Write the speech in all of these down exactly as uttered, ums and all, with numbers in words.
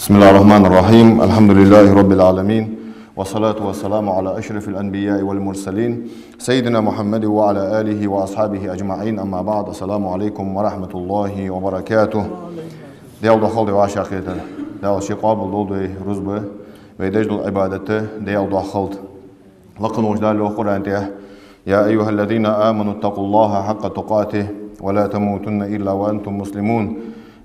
بسم الله الرحمن الرحيم. الحمد لله رب العالمين. والصلاة والسلام على أشرف الأنبياء والمرسلين سيدنا محمد وعلى آله وأصحابه أجمعين. أما بعد. السلام عليكم ورحمة الله وبركاته. Даьла духьа хилда вай вӀашагӀкхетар. Дала ший къоабал долда вай рузба, вай деш дола Ӏибадат Даьла духьа хилда. Лакха волча Дала йоах Къуръан тӀа: «يا أيها الذين آمنوا اتقوا الله حق تقاته ولا تموتن إلا وأنتم مسلمون».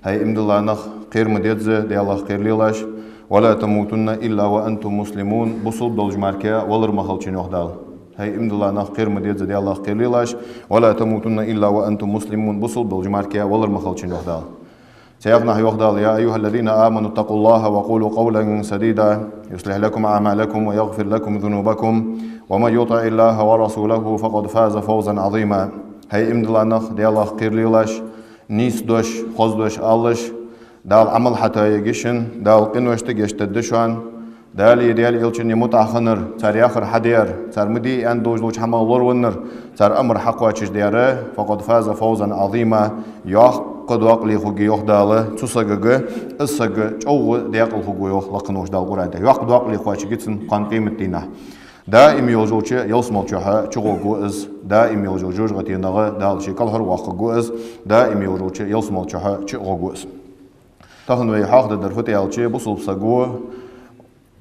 ХӀай иман дилла нах, кхера ма дезза Даьлах кхералаш, «ولا تموتن إلا وأنتم مسلمون», бусалба долча мара валар ма хилча, йоах Дала. ХӀай иман дилла нах, кхера ма дезза Даьлах кхералаш, «ولا تموتن إلا وأنتم مسلمون», бусалба долча мара валар ма хилча, йоах Дала. Цхьаькханахьа йоах Дала: «يا أيها الذين آمنوا اتقوا الله وقولوا قولا سديدا يصلح لكم أعمالكم ويغفر لكم ذنوبكم ومن يطع الله ورسوله فقد فاز فوزا عظيما». ХӀай иман дилла нах, Даьлах кхералаш, нийса дош, хоза дош алалаш, Дала Ӏамал хьатоаергья шун, Дала къиношта гешт дергда шоана, Далеи Даьла Элчанеи мутӀахьа хиннар, цар яхар хьадаьр, цар ма де аьнна долаш долча хӀамах лоравеннар, цар амар хьакхоачашдаьр, «فقد فاز فوزا عظيما», йоккха докъале хургья, йоах Дала, цу сагага, из саг чӀоагӀа даькъала хургва, йоах лакха волча Дала Къуръан тӀа. Йоккха докъале кхоачаргья цунна кхоана къематдийнахьа. Даим йолаш йолча ялсмала чухь чугӀоргва из, даим йолаш йолча жожагӀатенах Дала ше кӀалхарвоаккхаргва из, даим йолаш йолча ялсмала чухь чугӀоргва из. Тахан вай хьоахадергдар фуд аьлча, бусалба саго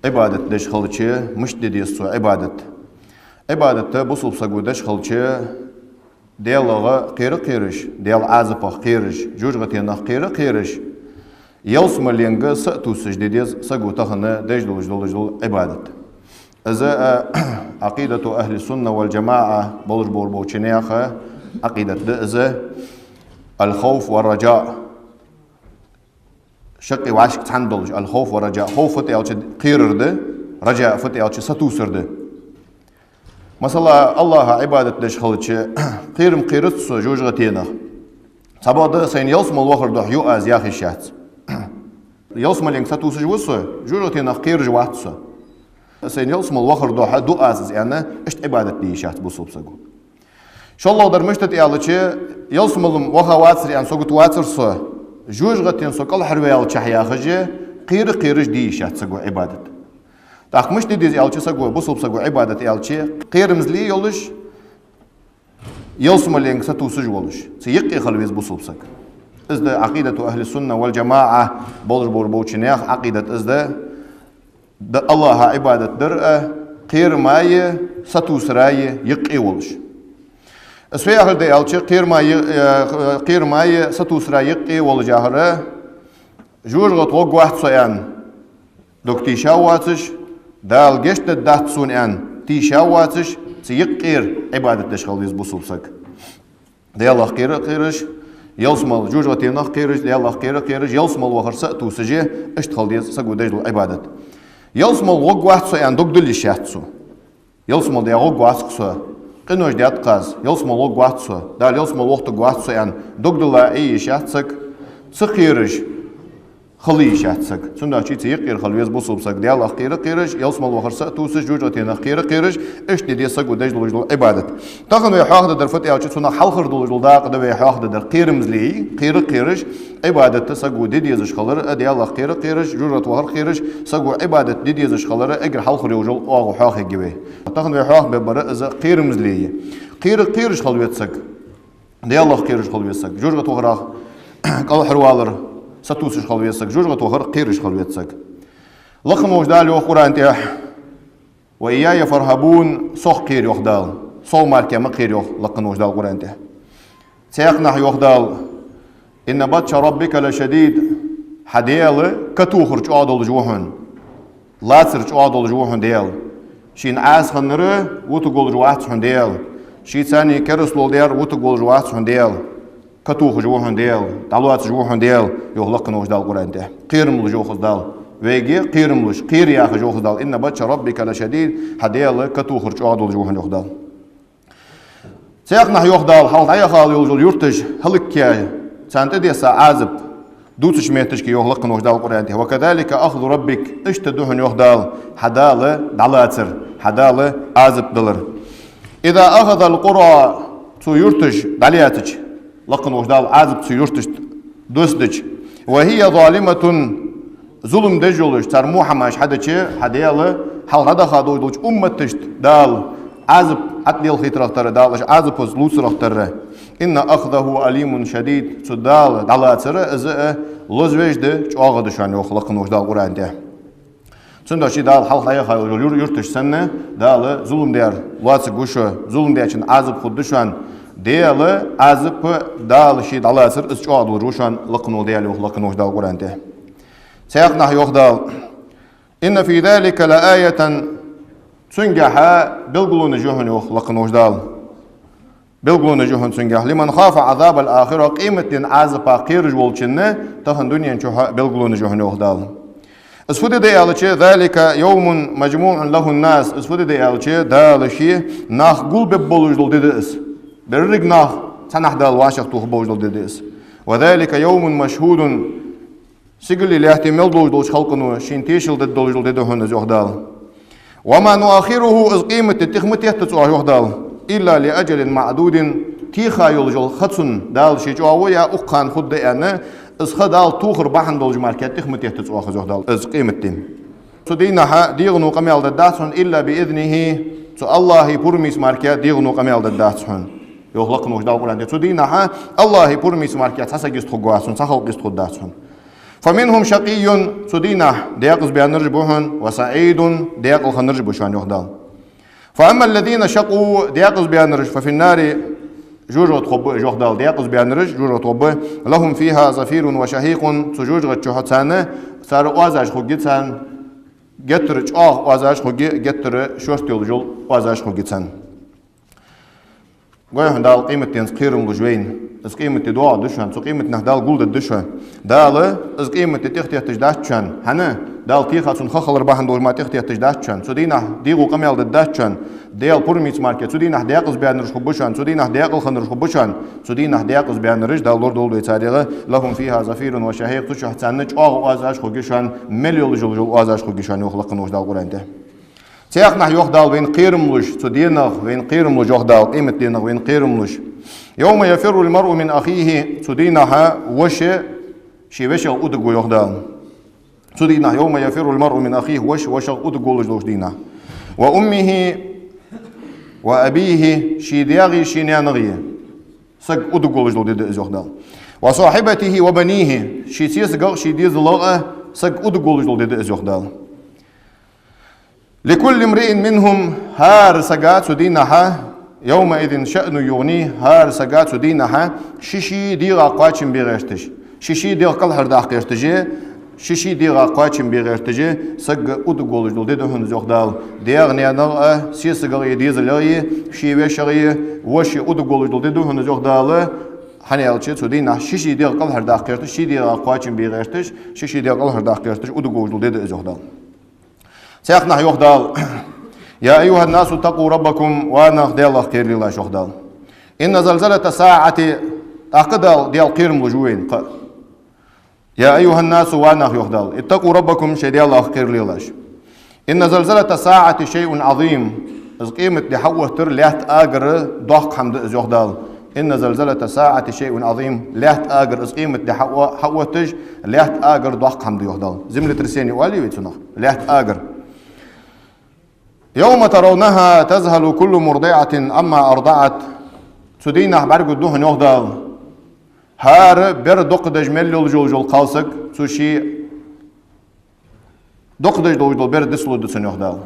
Ӏибадат деш хилча, мишта де деза цо Ӏибадат. Ӏибадат бусалба саго деш хилча, Даьлах кхера кхераш, Даьла Ӏазапах кхераш, жожагӀатенах кхера кхераш, ялсмаленга са а тувсаш де деза саго тахан деш долаш долаш дола Ӏибадат. Из, а, Ӏакъидату ахьли сунна валь джамаӀа болаш бола болча наьха Ӏакъидат да из, аль-хавф ва ар-раджаъ. Шаккхе вӀашка цхьана долаш, аль-хавф ва ар-раджаъ. Хавф фуд аьлча кхерар да, раджаъ фуд аьлча сатувсар да. Масала, Аллахӏа Ӏибадат деш хилча, кхера ма кхерац со жожагӀатенах. Цхьабакъда сайна ялсмала вахар духьа ю аз яха йиш яц. Ялсмаленга сатувсаш ва со, жожагӀатенах кхераш вац со. Сайна ялсмала вахар духьа ду аз из аьнна, иштта Ӏибадат де йиш яц бусалба саго. ШоллагӀдар мишта да аьлча, ялсмала ваха вацар аьнна сагота вацар со, жожагӀатен со кӀалхарваьлча яхаш, кхера кхераш де йиш яц саго Ӏибадат. ТӀаккха мишта де деза аьлча саго, бусалба саго Ӏибадат аьлча, кхерамзле йолаш, ялсмаленга сатувсаш волаш, цу юкъе хила веза бусалба саг. Из да Ӏакъидату ахьли сунна валь джамаӀа болаш бола болча наьха Ӏакъидат из да. Да Аллахӏа Ӏибадат дар а, кхера мара сатувсара юкъе волаш. Из фу яхар да аьлча, кхера мара, э, кхера мара сатувсара юкъе волаш яхар, жожагӀата гӀоргвац со аьнна, дог тийша воацаш, Дала гешт дергдац сона аьнна, тийша воацаш, цу юкъера Ӏибадат деш хила веза бусалба саг. Даьлах кхера а кхераш, ялсмала, жожагӀатенах кхераш, Даьлах кхера а кхераш, ялсмала вахар са а тувсаш, иштта хила деза саго деш дола Ӏибадат. Ялсмала гӀоргвац со аьнна, дог дилла йиш яц цо. Ялсмала даь гӀоргвац-кх со, къинош даьд-кх аз, ялсмала гӀоргвац со, Дала ялсмала вохийтаргвац со аьнна, дог дилла Ӏе йиш яц саг, ца кхераш хила йиш яц саг. Цудухьа цу юкъера хила веза бусалба саг, Даьлах кхера а кхераш, ялсмала вахар са а тувсаш, жожагӀатенах кхера а кхераш, иштта де деза саго деш долаш дола Ӏибадат. Тахан вай хьоахадергдар фуд аьлча, цунах хьалхара долаш дола дакъа да вай хьоахадергдар, кхерамзле, кхера а кхераш, Ӏибадат саго де дезаш хилар, а Даьлах кхера а кхераш, жожагӀата вахар а кхераш, саго Ӏибадат де дезаш хилар, эггара хьалхара йолаш йола оагӀув хьоахаергья вай. Тахан вай хьоахабергбар из кхерамзле я. Кхера а кхераш хила веза саг. Даьлах кхераш хила веза саг. ЖожагӀата вахарах кӀалхарвалар сатувсаш хила веза саг. ЖожагӀата вахар кхераш хила веза саг. Лакха волча Дала йоах Къуръан тӀа: «وإياي فارهبون», сох кхера, йоах Дала. Сох мара ма кхера, йоах лакха волча Дала Къуръан тӀа. Цхьаькханахьа йоах Дала: «إن بطش ربك لشديد». Хьа Даьла катохар чӀоагӀа долаш ва хьона. Лацар чӀоагӀа долаш ва хьона Даьла. Шийна Ӏаса хиннар вутаргволаш вац хьона Даьла. Шийца цхьана керастал даьр вутаргволаш вац хьона Даьла. Катохаш ва хьона Даьла, дӀалоацаш ва хьона Даьла, йоах лакха волча Дала Къуръан тӀа. Кхерамлуш йоах из Дала. Вайга кхерамлуш, кхера яхаш йоах из Дала. «إن بطش ربك لشديد», хьа Даьла катохар чӀоагӀа долаш ва хьона, йоах Дала. Цхьаькханахьа йоах Дала, хьалха дӀаяхала йолаш йола юрташ хӀалакъяь, царна тӀадесса Ӏазап дувцача метташка йоах лакха волча Дала Къуръан тӀа: «وكذلك أخذ ربك», иштта да хьона, йоах Дала, хьа Дала дӀалацар, хьа Дала Ӏазап далар. «إذا أخذ القرى», цу юрташ дӀалаьцача, лакха волча Дала Ӏазап цу юрташта доссадича, «وهي ظالمة», зулам деш йолаш, цар мухьамаш хьадича, хьа Дала хьалха дӀадаха долаш долча умматашта Дала Ӏазап ӀотӀадехийтарах тара, Дала уж Ӏазапаца лувцарах тара. إن أخذه أليم شديد. Цу Дала дӀалацар, из а лозавеш да, чӀоагӀа да шоана, йоах лакха волча Дала Къуръан тӀа. Цудухьа ший Дала хьалха дӀаяхай юр-, юрташ санна, Дала зулам даьр лоацаргва шо, зулам даьчун Ӏазап хургда шоана. Дала Ӏазап, Дала ший дӀалацар, из чӀоагӀа долаш ва шоана лакха волча Дала, йоах лакха волча Дала Къуръан тӀа. Цхьаькханахьа йоах Дала: إن في ذلك لآية. Цунгахьа белгалонаш я хьона, йоах лакха волча Дала. Белгалонаш я хьона цунгахьа. لمن خاف عذاب الآخرة. Къематдийнахьа Ӏазапах кхераш волчунна тахан дунен чухь белгалонаш я хьона, йоах Дала. Из фу да аьлча, ذلك يوم مجموع له الناس. Из фу да аьлча, Дала ший нах гулбергболаш дола ди да из. Берригаш нах цхьанахьа Дала вӀашагӀтохаргболаш дола ди да из. وذلك يوم مشهود. Сигалеи лаьттеи мел долаш долча халкъо шийна тешал дергдолаш дола ди да хьона из, йоах Дала. وما نؤخره, из къематди тӀех ма теттац оаха, йоах Дала, إلا لأجل معدود, теха йолаш йола ха цун Дала ший чӀоагӀо я, укх хана хургда аьнна, из ха Дала тохар бахьан долаш мара тӀех ма теттац оаха из, йоах Дала, из къематди. Цу дийнахьа дегӀано къамаьл дергдац хьона إلا بإذنه, цу АллахӀа пурамца мара дегӀано къамаьл дергдац хьона, йоах лакха волча Дала Къуръан тӀа. Цу дийнахьа АллахӀа пурамца мара цхьа саг йистхургвац хьона, цхьа халкъ йистхургдац хьона. فمنهم شقي, цу дийнахьа декъаза баьннараш ба хьона, وسعيد, декъала хиннараш ба шоана, йоах Дала. فأما الذين شقوا, декъаза баьннараш, ففي النار, жожагӀате хургба уж, йоах Дала, декъаза баьннараш жожагӀате хургба, لهم فيها زفير وشهيق, цу жожагӀата чухь царна, цар оазаш хургья царна, геттара чӀоагӀа оазаш хургья, геттара шорта йолаш йола оазаш хургья царна. Гой хьона, Дала къематденца кхерам луш вайна. Из къематди доагӀаргда шоана, цу къематдийнахьа Дала гулдергда шо. Дала из къематди тӀех тетташ дац шоана. ХӀана? Дала теха цун ха хилар бахьан долаш мара тӀех тетташ дац шоана. Цу дийнахьа дегӀо къамаьл дергдац шоана, Дала пурамца мара. Цу дийнахьа декъаза баьннараш хургба шоана, цу дийнахьа декъала хиннараш хургба шоана, цу дийнахьа декъаза баьннараш, Дала лорадолда вай царех, لهم فيها زفير وشهيق, цу чухь царна чӀоагӀа оазаш хургья шоана, мел йолаш йола оазаш хургья шоана, йоах лакха волча Дала Къуръан тӀа. Цхьаькханахьа йоах Дала вайна кхерам луш, цу денах вайна кхерам луш, йоах Дала, къематденах вайна кхерам луш. يوم يفر المرء من أخيه, цу дийнахьа воша ший вешийх уддергва, йоах Дала. Цу дийнахьа, يوم يفر المرء من أخيه, воша вошийх уддергволаш долча дийнахьа. وأمه وأبيه, ший даьгеи ший наьнагеи саг уддергволаш дола ди да из, йоах Дала. وصاحبته وبنيه, ший сесагах, ший дезалах а саг уддергволаш дола ди да из, йоах Дала. لكل امرئ منهم, хӀара сага цу дийнахьа, يومئذ شأن يغنيه, хӀара сага цу дийнахьа ший-ший дегӀа кхоачам бе гӀерташ, ший-ший дегӀ кӀалхардаккха гӀерташ, ший-ший дегӀа кхоачам бе гӀерташ саг уддергволаш дола ди да хьона из, йоах Дала. ДегӀа-наьнах а, сесагах а, дезалах а, ший вешийх а воша уддергволаш дола ди да хьона из, йоах Дала. ХӀана аьлча, цу дийнахьа ший-ший дегӀ кӀалхардаккха гӀерташ, ший дегӀа кхоачам бе гӀерташ, ший-ший дегӀ кӀалхардаккха гӀерташ уддергволаш дола ди да из, йоах Дала. Цхьаькханахьа йоах Дала: يا أيها الناس اتقوا ربكم, ва нах, Даьлах кхералелаш, йоах Дала. إن زلزلة الساعة, тӀаккха Дала, Даьла кхерам луш ва вайна кхы. يا أيها الناس, ва нах, йоах Дала, اتقوا ربكم, шоай Даьлах кхералелаш. إن زلزلة الساعة شيء عظيم. Из къематди хьаоттар, лаьтта агар доккха хӀама да из, йоах Дала. إن زلزلة الساعة شيء عظيم. Лаьтта агар, из къематди хьао-, хьаотташ, лаьтта агар доккха хӀама да, йоах Дала. Землетрясение оалий вай цунах? Лаьтта агар. يوم ترونها تذهل كل مرضعة عما أرضعت. Цу дийнахьа бӀаргагургда хьона, йоах Дала, хӀара бер дукха деш мел йолаш йола кхалсаг, цу ший дукха деш долаш дола бер дицлургда цунна, йоах Дала.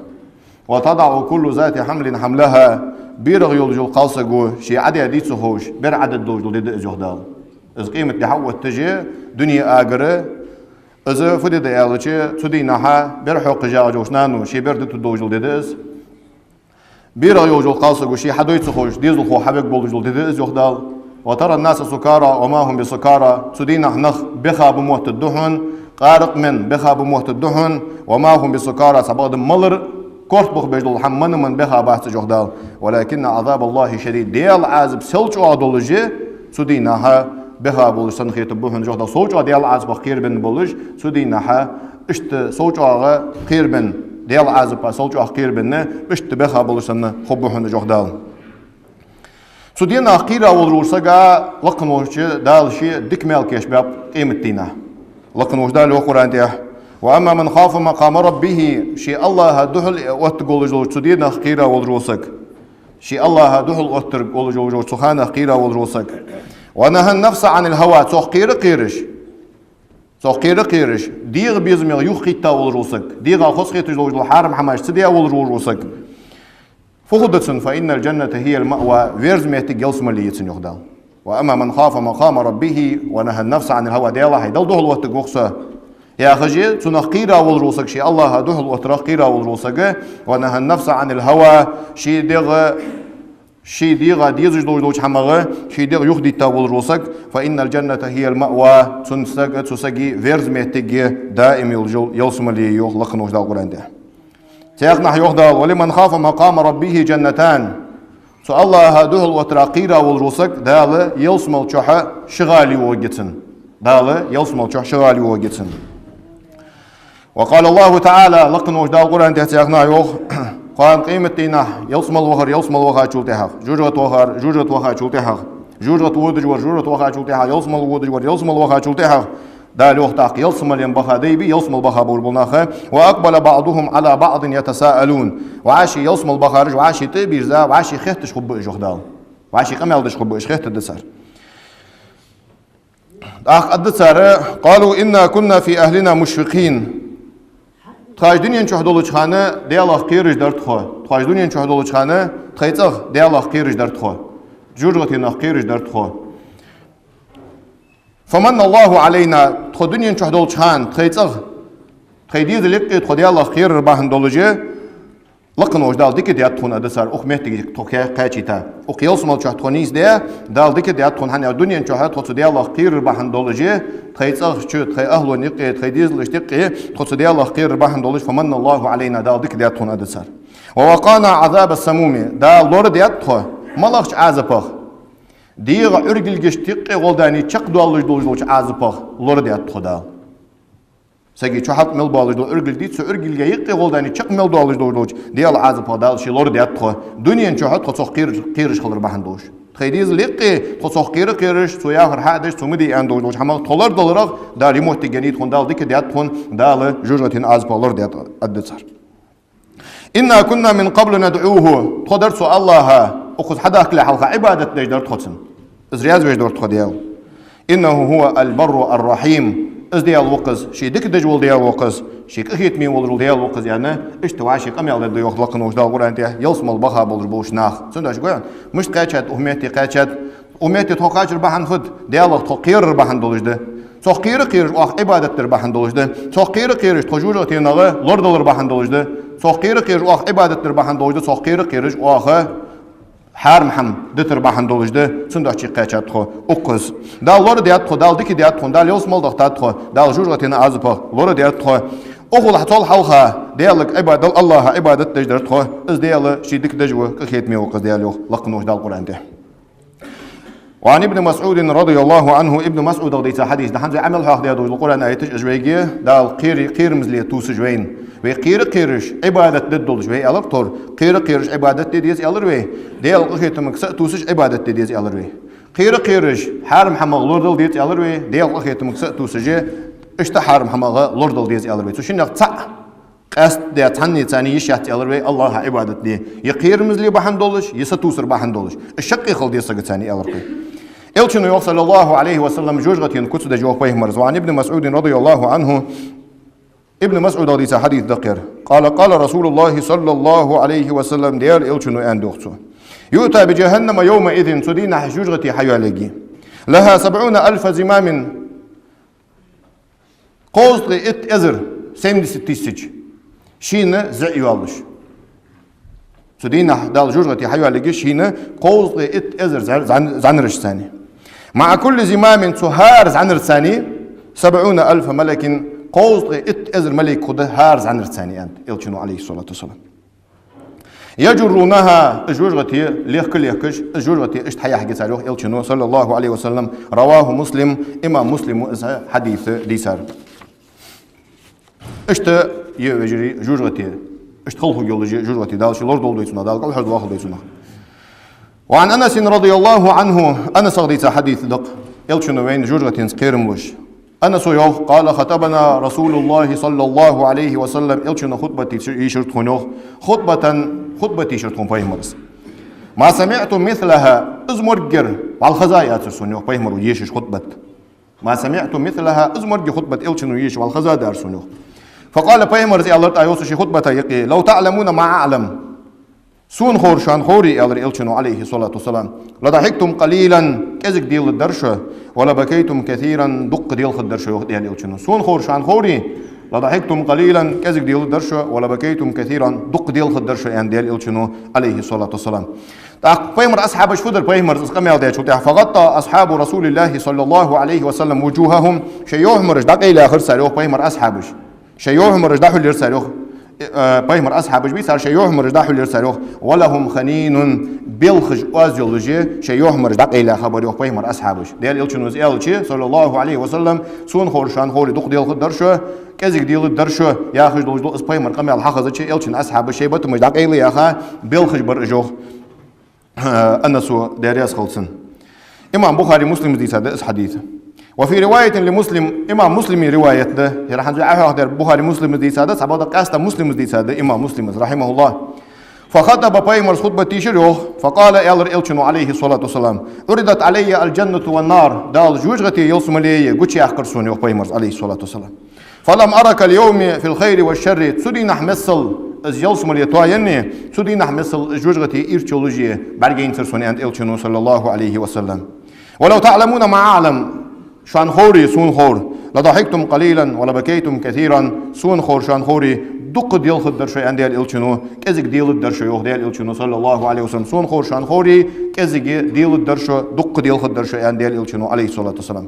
وتضع كل ذات حمل حملها. БерагӀа йолаш йола кхалсаго ше Ӏодаь дий ца ховш, бер Ӏодергдолаш дола ди да из, йоах Дала. Из къематди хьаотташ, дуне агар, из фу ди да аьлча, цу дийнахьа бер хьокхаш ягӀаш йолча нано ший бер дитаргдолаш дола ди да из. БерагӀа йолаш йола кхалсаго ше хьадой ца ховш, дезалхо хьавергболаш дола ди да из, йоах Дала. وترى الناس سكارى وما هم بسكارى. Цу дийнахьа нах беха ба моттаргда хьона, къаракъменна беха ба моттаргда хьона, وما هم بسكارى, цхьабакъда малар, корта бух беш дола хӀама мана-мана беха бац уж, йоах Дала. ولكن عذاب الله شديد. Даьла Ӏазап сел чӀоагӀа долаш, цу дийнахьа беха болаш санна хетаргба хьона уж, йоах Дала. Сел чӀоагӀа Даьла Ӏазапах кхерабенна болаш, цу дийнахьа иштта сел чӀоагӀа кхерабенна, Даьла Ӏазапах сел чӀоагӀа кхерабенна, иштта беха болаш санна хургба хьона уж, йоах Дала. Цу дийнахьа кхера волаш волча сага лакха волча Дала ше дика маьл кийчбаьб къематдийнахьа. Лакха волча Дала йоах Къуръан тӀа: وأما من خاف مقام ربه, ший АллахӀа духьал оттаргволаш волча цу дийнах кхера волаш вола саг. Ший АллахӀа духьал оттаргволаш волча цу ханах кхера волаш вола саг. ونهى النفس عن الهوى, цох кхера кхераш. Цох кхера кхераш, дегӀа безамех юхакхийтта волаш вола саг, дегӀа хоза хеташ долаш дола хьарам хӀамаш ца даь волаш волаш вола саг. Фу хургда цунна? فإن الجنة هي المأوى, верза моттиг ялсмале я цунна, йоах Дала. وأما من خاف مقام ربه ونهى النفس عن الهوى, Даьлах хьайдал духьал оттаргва-кх со, яхаш, цунах кхера волаш вола саг, ший АллахӀа духьал оттарах кхера волаш вола саг, ونهى النفس عن الهوى, ший дегӀ Ший дегӀа дезаш долаш долча хӀамах ший дегӀ юхадитта волаш вола саг, فإن الجنة هي المأوى, цу сага, цу сага верза моттиг я, даим йолаш йола ялсмале я, йоах лакхаволча Дала Къуръан тӀа. Цхьаннахьа йоах Дала: ولمن خاف مقام ربه جنتان. Цу АллахӀа духьал оттарах кхера волаш вола саг, Дала ялсмала чухь ши гӀала йоагӀаргья цунна. Дала ялсмала чухь ши гӀала йоагӀаргья цунна. وقال الله تعالى, лакхаволча Дала Къуръан тӀа цхьаннахьа йоах: кхоана къематдийнахьа ялсмала вахар ялсмала вахачул тӀехьагӀа, жожагӀате вахар жожагӀате вахачул тӀехьагӀа, жожагӀате водаш вар жожагӀате вахачул тӀехьагӀа, ялсмала водаш вар ялсмала вахачул тӀехьагӀа, Дала йоах тӀаккха, ялсмален баха дайбе, ялсмала баха болаш бола нах, وأقبل بعضهم على بعض يتساءلون. ВӀаши ялсмала бахараш вӀаши тӀа а бийрза, вӀаши хетташ хургба уж, йоах Дала. ВӀаши къамаьл деш хургба уж, хеттаргда цар. ТӀаккха аргда цар: قالوا إنا كنا في أهلنا مشفقين. Тхо дунен чухь долча хана Даьлах кхераш дар тхо. Тхо дунен чухь долча хана тхоай цӀагӀа Даьлах кхераш дар тхо. ЖожагӀатенах кхераш дар тхо. فمن الله علينا, тхо дунен чухь долча хана тхоай цӀагӀа, тхоай дезала юкъе тхо Даьлах кхерар бахьан долаш, лакхаволча Дала дика даьд тхона, аргда цар, укх моттиге тхо кхе-, кхаьчийта. Укх ялсмала чухь тхо нийсде, Дала дика даьд тхона, хӀана аьлча дунен чухь тхо цу Даьлах кхерар бахьан долаш, тхоай цӀагӀа чу, тхоай ахӀлон юкъе, тхоай дезалашта юкъе тхо цу Даьлах кхерар бахьан долаш, فمن الله علينا, Дала дика даьд тхона, аргда цар. ووقانا عذاب السموم, Дала лорадаьд тхо малагӀча Ӏазапах? ДегӀа Ӏургилгашта юкъе гӀолла дани чакхдоалаш долаш долча Ӏазапах лорадаьд тхо Дала. Сага чухьалкхе мел боалаш дола Ӏургилг дий, цу Ӏургилга юкъе гӀолла дани чакх мел доалаш долаш долча Даьла Ӏазапах Дала ше лорадаьд тхо. Дунен чухь тхо цох кхераш, кхераш хилар бахьан долаш. Тхоай дезала юкъе тхо цох кхера кхераш, цо яхар хьа а деш, цо ма де аьнна долаш долча хӀамах тхо лорадаларах Дала е моттиг еннай тхона, Дала дика даьд тхона, Дала жожагӀатен Ӏазапах лорадаьд, аргда цар. إنا كنا من قبل ندعوه. Тхо дар цу АллахӀа, укхаза хьадахкале хьалха Ӏибадат деш дар тхо цунна. Из раьза веш дар тхо Даьла. إنه هو البر الرحيم. Из Даьла ва-кх из, ше дика деш вола Даьла ва-кх из, ше къахетаме волаш вола Даьла ва-кх из, аьнна, иштта вӀаши къамаьл дергда, йоах лакхаволча Дала Къуръан тӀа, ялсмала баха болаш болча наха. Цудухьа гой хьона, мишта кхаьчад, укх метте кхаьчад, укх метте тхо кхаьчар бахьан фуд? Даьлах тхо кхерар бахьан долаш да. Цох кхера кхераш оаха Ӏибадат дар бахьан долаш да. Цох кхера кхераш тхо жожагӀатенах лорадалар бахьан долаш да. Цох кхера кхераш оаха Ӏибадат дар бахьан долаш да. Цох кхера кхераш оаха хьарам хӀама дитар бахьан долаш да. Цудухьа кхаьчад тхо укхаза. Дала лорадаьд тхо, Дала дика даьд тхо, Дала ялсмала дахийтад тхо, Дала жожагӀатен Ӏазапах лорадаьд тхо. Укхул хьа-, цул хьалха Даьлага Ӏибадал, АллахӀа Ӏибадат деш дар тхо. Из Даьла ше дика деш ва, къахетаме ва-кх из Даьла, йоах лакхаволча Дала Къуръан тӀа. وعن ابن مسعود رضي الله عنه, Ибн МасӀудах дийца хьадис да, хӀанз вай Ӏамал хьоахадаь долаш дола Къуръан аяташ, уж вайга Дала кхера-, кхерамзле тувсаш вайна. Вай кхера кхераш Ӏибадат де деза долаш, вай аьлар тхо, кхера кхераш Ӏибадат де деза аьлар вай, Даьла къахетамга са а тувсаш Ӏибадат де деза аьлар вай. Кхера кхераш хьарам хӀамах лорадала деза аьлар вай, Даьла къахетамга са а тувсаш, иштта хьарам хӀамах лорадала деза аьлар вай. Цу шиннех цаӀ къаьстта де, цхьанне царна йиш яц аьлар вай АллахӀа Ӏибадат де. Е кхерамзле бахьан долаш, е са тувсар бахьан долаш. Из шаккхе хила деза сага царна, аьлар кхы. Элчано йоах, صلى الله عليه وسلم, жожагӀатен куц деш, йоах пайхамара. وعن ابن مسعود رضي الله عنه, Ибн МасӀудах дийца хьадис да-кх ер. قال: قال رسول الله صلى الله عليه وسلم, Даьла Элчано аьннад, йоах цо: يؤتى بجهنم يومئذ, цу дийнахьа жожагӀате хьайоалаергья. لها سبعون ألف زمام, кховзткъеи итт эзар, семьдесят тысяч, шийна зӀы йоаллаш. Цу дийнахьа Дала жожагӀате хьайоалаергья шийна кховзткъеи итт эзар зӀа-, зӀа-, зӀанарашца. مع كل زمام, цу хӀара зӀанарца, سبعون ألف ملك, кховзткъеи итт эзар малайк хургда хӀара зӀанарца, аьннад Элчано, عليه الصلاة والسلام. يجرونها, из жожагӀате лехка-лехкаш, из жожагӀате иштта хьаяхьаргья цар, йоах Элчано, صلى الله عليه وسلم. رواه مسلم, имам Муслима из хьадис дийцар. Иштта я, вежарий, жожагӀате, иштта хала хургйолаш я жожагӀате, Дала ше лорадолда вай цунах, Дала кӀалхардоахалда вай цунах. وعن أنس رضي الله عنه, Анасах дийца хьадис да-кх, Элчано вайна жожагӀатенца кхерам луш. Анаса йоах: قال خطبنا رسول الله صلى الله عليه وسلم, Элчано хутбат дийшар тхона, йоах. خطبة, хутбат дийшар тхона пайхамара. ما سمعت مثلها, из моргар вӀалла хеза яцар сона, йоах, пайхамара ешаш хутбат. ما سمعت مثلها, из моргар хутбат Элчано ешаш вӀалла хеза дар сона, йоах. فقال, пайхамара аьлар тӀаккха, йоах, ший хутбата юкъе: لو تعلمون ما أعلم, сона ховр шоана ховре, аьлар Элчано, عليه الصلاة والسلام, لضحكتم قليلا, кӀезига деладар шо, ولبكيتم كثيرا, дукха делхадар шо, йоах Даьла Элчано. Сона ховр шоана ховре, لضحكتم قليلا, кӀезига деладар шо, ولبكيتم كثيرا, дукха делхадар шо, аьннад Даьла Элчано, عليه الصلاة والسلام. ТӀаккха пайхамара асхьабаш фу дир, пайхамара из къамаьл даьчул тӀехьагӀа: فغطى أصحاب رسول الله صلى الله عليه وسلم وجوههم, шоай юхьмараш дӀакъайлаяьхар цар, йоах, пайхамара асхьабаш. Шоай юхьмараш дӀахьулъяьр цар, йоах, э, пайхамара асхьабаш бий, цар шоай юхьмараш дӀахьулъяьр цар, йоах. ولهم خنين, белхаш оаз йолаш, шоай юхьмараш дӀакъайлаяьха бар, йоах, пайхамара асхьабаш. Даьла Элчано из аьлча, صلى الله عليه وسلم, сона ховр шоана ховре, дукха делхадар шо, кӀезига деладар шо, яхаш долаш дола из пайхамара къамаьл хьахезача, Элчан асхьабаш шоай бетамаш дӀакъайлаяьха, белхаш бар уж, йоах. Анаса, Даьла раьза хилва цунна. Имам Бухари, Муслима дийцад из хьадис. وفي رواية لمسلم, имам Муслима риваят да, ер хӀанз Ӏа хьоахадаьр Бухари, Муслима дийцад, цхьабакъда къаьстта Муслима дийцад, имам Муслима, رحمه الله. فخطب, пайхамара хутбат дийшар, йоах. فقال, аьлар Элчано, عليه الصلاة والسلام: عرضت علي الجنة والنار, Дала жожагӀатеи ялсмалеи гучаяьккхар сона, йоах, пайхамара, عليه الصلاة والسلام. فلم أر كاليوم في الخير والشر, цу дийнахьа миссел из ялсмале тоаенна, цу дийнахьа миссел из жожагӀате ирча йолаш бӀаргаяйнзар сона, аьннад Элчано, صلى الله عليه وسلم. ولو تعلمون ما أعلم, шоана ховре сона ховр, لضحكتم قليلا ولبكيتم كثيرا, сона ховр шоана ховре, дукха делхадар шо, аьннад Даьла Элчано, кӀезига деладар шо, йоах Даьла Элчано, صلى الله عليه وسلم. Сона ховр шоана ховре, кӀезига деладар шо, дукха делхадар шо, аьннад Даьла Элчано, عليه الصلاة والسلام.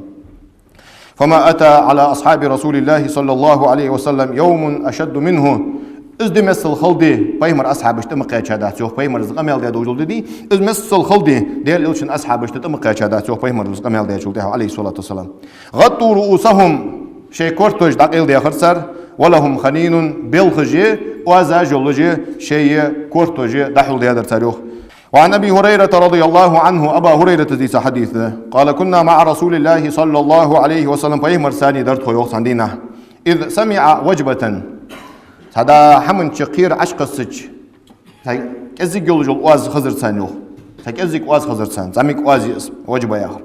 فما أتى على أصحاب رسول الله صلى الله عليه وسلم يوم أشد منه. Из ди миссел хала ди пайхамара асхьабашта тӀа ма кхаьчадац, йоах, пайхамара из къамаьл даь долаш дола ди, из миссел хала ди Даьла Элчан асхьабашта тӀа ма кхаьчадац, йоах, пайхамара из къамаьл даьчул тӀехьагӀа, عليه الصلاة والسلام. غطوا رؤوسهم, шоай кортош дӀакъайладаьхар цар, ولهم خنين, белхаш, оаз йолаш, шоай кортош дӀахьулдаьдар цар, йоах. وعن أبي هريرة رضي الله عنه, Абу ХӀурайрата дийца хьадис да. قال: كنا مع رسول الله صلى الله عليه وسلم, пайхамарца цхьана дар тхо, йоах, цхьан дийнахьа. إذ سمع وجبة. Цхьа да хӀаман чу кхера Ӏочукхессача, цхьа кӀезига йолаш йола оаз хезар царна, йоах. Цхьа кӀезига оаз хезар царна, зӀамига оаз я из, ваджба яхар.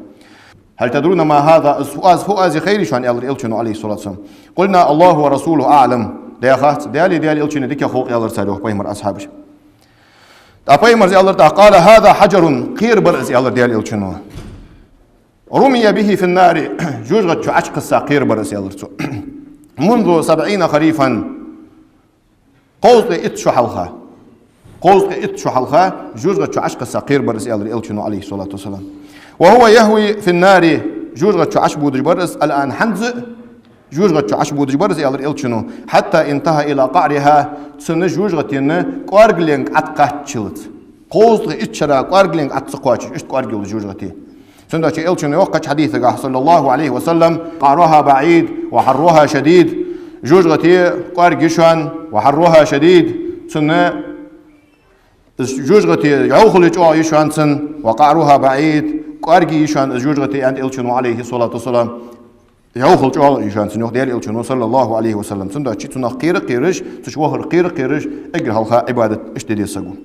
هل تدرون ما هذا؟ Из фу оаз, фу оаз я хайрий шоана, аьлар Элчано, عليه الصلاة والسلام. قلنا: الله ورسوله أعلم. Даьхац, Даьлеи Даьла Элчанеи дикагӀа хов, аьлар цар, йоах, пайхамара асхьабаша. ТӀаккха пайхамара аьлар тӀаккха: قال: هذا حجر, кхера бар из, аьлар Даьла Элчано. رمي به في النار, жожагӀата чу Ӏочукхесса кхера бар из, аьлар цо. منذ سبعين خريفا, кховзткъеи итт шу хьалха. Кховзткъеи итт шу хьалха жожагӀата чу Ӏочукхесса кхера бар из, аьлар Элчано, عليه الصلاة والسلام. وهو يهوي في النار, жожагӀата чу Ӏочубодаш бар из, الآن, хӀанз а, жожагӀата чу Ӏочубодаш бар из, аьлар Элчано, حتى انتهى إلى قعرها, цун жожагӀатен кӀоаргаленга Ӏокхаччалца. Кховзткъеи итт шера кӀоаргаленга Ӏо ца кхоачаш, иштта кӀоарга йолаш жожагӀате. Цудухьа Элчано йоах кхыча хьадисагахь, صلى الله عليه وسلم: قعرها بعيد وحرها شديد. ЖожагӀате кӀоарга я шоана, وحرها شديد, цун, из жожагӀате йӀовхал чӀоагӀа я шоана цун, وقعرها بعيد, кӀоарга я шоана из жожагӀате, аьннад Элчано, عليه الصلاة والسلام. ЙӀовхал чӀоагӀа я шоана цун, йоах Даьла Элчано, صلى الله عليه وسلم. Цудухьа цунах кхера а кхераш, цу чу вахар кхера а кхераш, эггара хьалха Ӏибадат иштта де деза саго.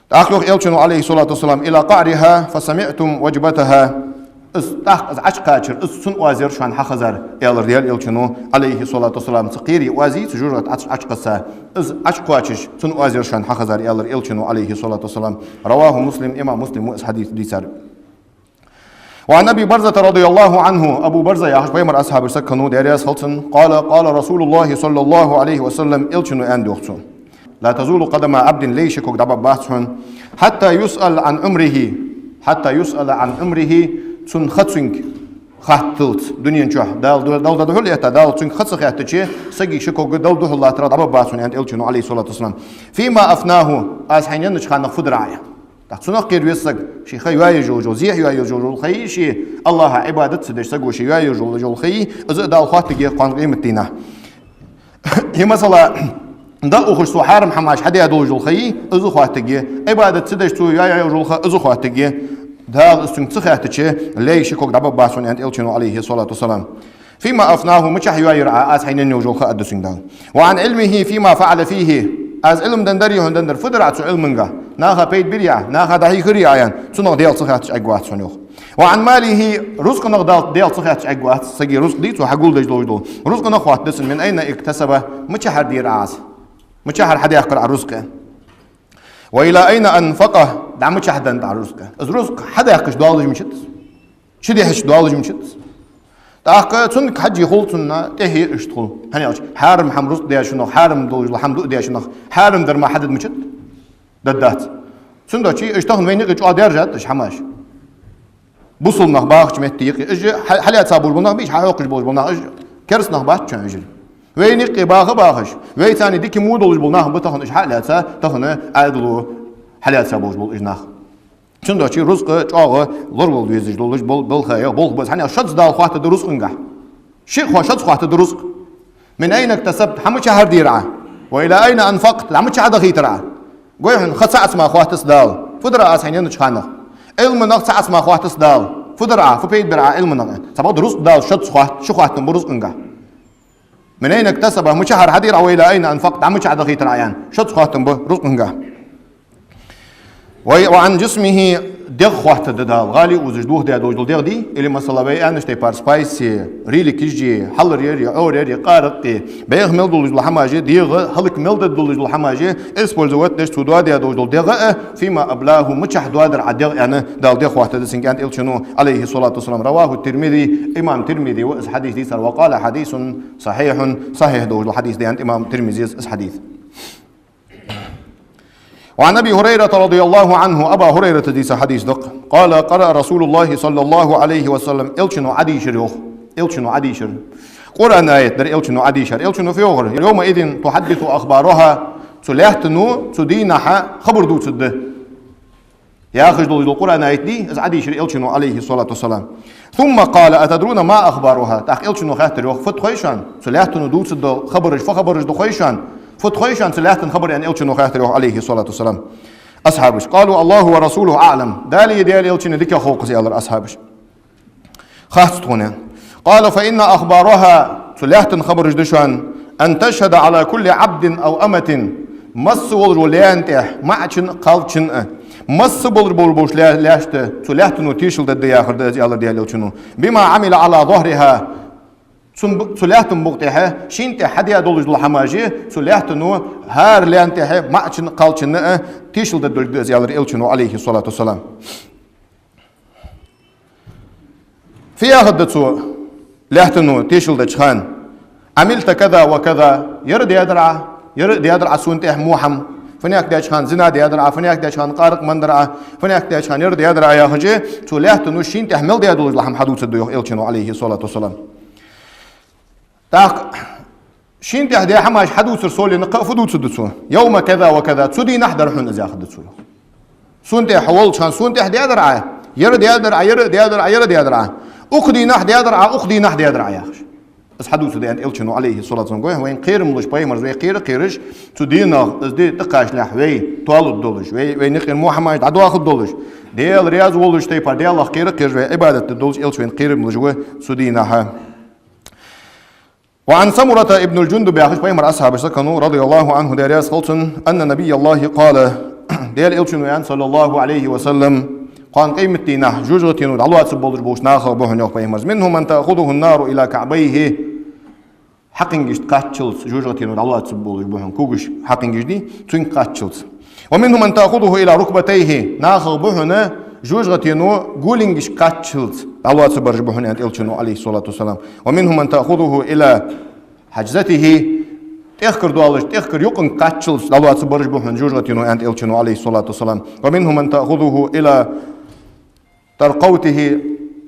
ТӀаккха йоах Элчано, عليه الصلاة والسلام: إلى قعرها فسمعتم وجبتها. Из тӀаккха из Ӏочукхачар, из цун оаз яр шоана хьахезар, аьлар Даьла Элчано, عليه الصلاة والسلام. Цу кхерий оаз, цу жожагӀата Ӏо-, Ӏочукхесса, из Ӏочукхоачаш цун оаз яр шоана хьахезар, аьлар Элчано, عليه الصلاة والسلام. رواه مسلم, имам Муслима из хьадис дийцар. وعن أبي برزة رضي الله عنه, Абу Барза яхаш пайхамара асхьабех саг хиннав, Даьла раьза хилва цунна, قال: قال رسول الله صلى الله عليه وسلم, Элчано аьннад, йоах цо: لا تزول قدما عبد, лай ши ког дӀабаргбац хьона, حتى يسأل عن عمره, حتى يسأل عن عمره, цун ха цунга хатталца, дунен чухь Дала ду-, Дала дӀадухьал этта, Дала цунга ха ца хаьттача, сага ши ког Дала духьал латтарах дӀабаргбац хьона, аьннад Элчано, عليه الصلاة والسلام. فيما أفناه, аз хьайна еннача хана фу дир Ӏа? ТӀаккха цунах кхера веза саг, ший ха йоаеш йола, зехьа йоаеш йола ха йий, ший АллахӀа Ӏибадат ца деш саго ший йоаеш йола ха йий, из а Дала хоаттаргья кхоана къематдийнахьа. Е масала, дӀаухаш цо хьарам хӀамаш хьадаь долаш йола ха йий, из а хоаттаргья. Ӏибадат ца деш цо йоаеш йола ха, из а хоаттаргья. Дала из цунга ца хаьттача, лай ши ког дӀабаргбац хьона, аьннад Элчано, عليه الصلاة والسلام. فيما أفناه, мичахьа йоайир Ӏа аз хьайна енна йолаш йола ха, аргда цунга Дала. وعن علمه فيما فعل فيه, аз Ӏилма деннадар, хьона деннадар фу дир Ӏа цу Ӏилманга, наха пайда бир Ӏа, наха дӀахьийхар Ӏа аьнна, цунах Даьла ца хаьттача Ӏергвац хьона, йоах. وعن ماله, рузкъанах Дал-, Даьла ца хаьттача Ӏергвац, сага рузкъа дий, цо хьагулдеш долаш дола. Рузкъанах хоаттаргда цунна, من أين اكتسبه, мичахьара дир Ӏа аз? Мичахьара хьадаьккхар Ӏа рузкъа? وإلى أين أنفقه, дӀа мичахьа деннад Ӏа рузкъа? Из рузкъа хьадаьккхача доаллаш мичад из? Чудихьача доаллаш мичад из? ТӀаккха цунга хьажжи хул, цунна тӀехье иштта хул. ХӀана аьлча, хьарам хӀама рузкъа дечунах, хьарам долаш дола хӀама дуа дечунах, хьарам дар мара хьадергда мичад? Дергдац. Цудухьа уж тахан вайна юкъе чӀоагӀа даьржад уж хӀамаш. Бусалба нах бахача метте юкъе. Уж хьа-, хьалаьца болаш бола нах бий уж, хьахьокхаш болаш бола нах, уж кераста нах бац шоана уж. Вайна юкъе баха бахаш, вайцара дика мо долаш бола нах ба тахан уж хьалаьца, тахан Ӏаьдало хьалаьца болаш бола уж нах. Цудухьа рузкъа чӀоагӀа лоравала везаш долаш бола, болх я, болх ба из. ХӀана аьлча шозза Дала хоаттаргда рузкъангахьа. Шиъ хо-, шозза хоаттаргда рузкъа. من أين اكتسبت, хьа мичахьара дир Ӏа? وإلى أين أنفقت, дӀа мичахьа дахийтар Ӏа? Гой хьона, ха цаӀ ца мара хоаттаргда Дала, фу дир Ӏа аз хьайна еннача ханах? Ӏилманах цаӀ ца мара хоаттаргда Дала, фу дир Ӏа, фу пайда бир Ӏа Ӏилманах? Цхьабакъда рузкъа Дала шозза хоатт-, ши хоаттам ба рузкъангахьа. من أين اكتسبه, мичахьара хьадир Ӏа, وإلى أين أنفقت, дӀа мичахьа дахийтар Ӏа аьнна, шозза хоаттам ба рузкъангахьа. وعن جسمه, дегӀ хоаттаргда Дала, гӀали узаш дохадаь долаш дола дегӀ дий, или, масала, вай аьннача тайпара спайс, риликаш, хьалар яр, Ӏор яр, къаракъ, бӀеха мел долаш дола хӀамаш, дегӀа хӀалак мел дергдолаш дола хӀамаш, использовать деш цо доадаь долаш дола дегӀ а, فيما أبلاه, мичахьа доадир Ӏа дегӀ аьнна, Дала дегӀ хоаттаргда цунга аьннад Элчано, عليه الصلاة والسلام. رواه الترمذي, имам Тирмизе ва из хьадис дийцар, وقال حديث صحيح, сахьихь долаш дола хьадис да аьннад имам Тирмизе из хьадис. وعن أبي هريرة رضي الله عنه, Абу ХӀурайрата дийца хьадис да-кх. قال: قرأ رسول الله صلى الله عليه وسلم, Элчано Ӏодийшар, йоах. Элчано Ӏодийшар. Къуръан аят дар Элчано Ӏодийшар. Элчано фу йоахар: يومئذ تحدث أخبارها, цу лаьттано, цу дийнахьа хабар дувцаргда яхаш долаш дола Къуръан аят дий, из Ӏодийшар Элчано, عليه الصلاة والسلام. ثم قال: أتدرون ما أخبارها؟ ТӀаккха Элчано хаьттар, йоах: фуд хой шоана? Цу лаьттано дувцаргдола хабараш фу хабараш да хой шоана? Фуд хой шоана цу лаьттан хабар, аьнна, Элчано хаьттар, йоах, عليه الصلاة والسلام, асхьабашка. قالوا: الله ورسوله أعلم. Далеи Даьла Элчанеи дикагӀа хов-кх из, аьлар асхьабаша. Хац тхона, аьнна. قال: فإن أخبارها, цу лаьттан хабараш да шоана, أن تشهد على كل عبد أو أمة, масса волаш волча лаьна тӀа, маӀачун а, кхалчун а, масса болаш болаш болча лаь-, лаьшта цу лаьттано тешал дергда яхар да из, аьлар Даьла Элчано. بما عمل على ظهرها, цун бу-, цу лаьттан букъа тӀа, шийна тӀа хьадаь долаш дола хӀамаш, цу лаьттано хӀара лаьна тӀа, маӀачун а, кхалчун а тешал дергдолга да из, аьлар Элчано, عليه الصلاة والسلام. Фу яхаргда цо лаьттано тешал деча хана: عملت كذا وكذا, ер даьдар Ӏа, ер даьдар Ӏа сона тӀа во хӀама, фуннагӀа даьча хана зина даьдар Ӏа, фуннагӀа даьча хана къаракъ меннадар Ӏа, фуннагӀа даьча хана ер даьдар Ӏа, яхаш, цу лаьттано шийна тӀа мел даь долаш дола хӀама хьадувцаргда, йоах Элчано, عليه الصلاة والسلام. ТӀаккха шийна тӀа даь хӀамаш хьадувцар совнагӀа кхы а фу дувцаргда цо? يوم كذا وكذا, цу дийнахьа дар хьона из, яхаргда цо, йоах. Сона тӀа хьо волча хана сона тӀа даьдар Ӏа, ер даьдар Ӏа, ер даьдар Ӏа, ер даьдар Ӏа. Укх дийнахьа даьдар Ӏа, укх дийнахьа даьдар Ӏа, яхаш. Из хьадувцаргда, аьннад Элчано, عليه الصلاة والسلام. Гой хьона, вайна кхерам луш, пайхамара вай кхера а кхераш, цу дийнахьа, из ди тӀакхаччалехь вай тоалургдолаш, вай, вайна юкъера во хӀамаш дӀадоахаргдолаш, Даьла раьза волча тайпара Даьлах кхера а кхераш, вай Ӏибадат дергдолаш, Элча вайна кхерам луш ва цу дийнахьа. وعن سمرة بن جندب, яхаш, пайхамара асхьабашца кхы а, رضي الله عنه, Даьла раьза хилва цунна, أن نبي الله قال, Даьла Элчано аьннад, صلى الله عليه وسلم, кхоана къематдийнахьа жожагӀатено дӀалоацаргболаш болча нахах ба хьона, йоах, пайхамара: منهم من تأخذه النار إلى كعبيه, хьакхингашта кхаччалца жожагӀатено дӀалоацаргболаш ба хьона, когаш хьакхингаш дий, цунга кхаччалца. ومنهم من تأخذه إلى ركبتيه, нахах ба хьона жожагӀатено гулингашка кхаччалца дӀалоацаргбараш ба хьона, аьннад Элчано, عليه الصلاة والسلام. ومنهم من تأخذه إلى حجزته, тӀехкар долаш, тӀехкар юкъанга кхаччалца дӀалоацаргбараш ба хьона жожагӀатено, аьннад Элчано, عليه الصلاة والسلام. ومنهم من تأخذه إلى ترقوته,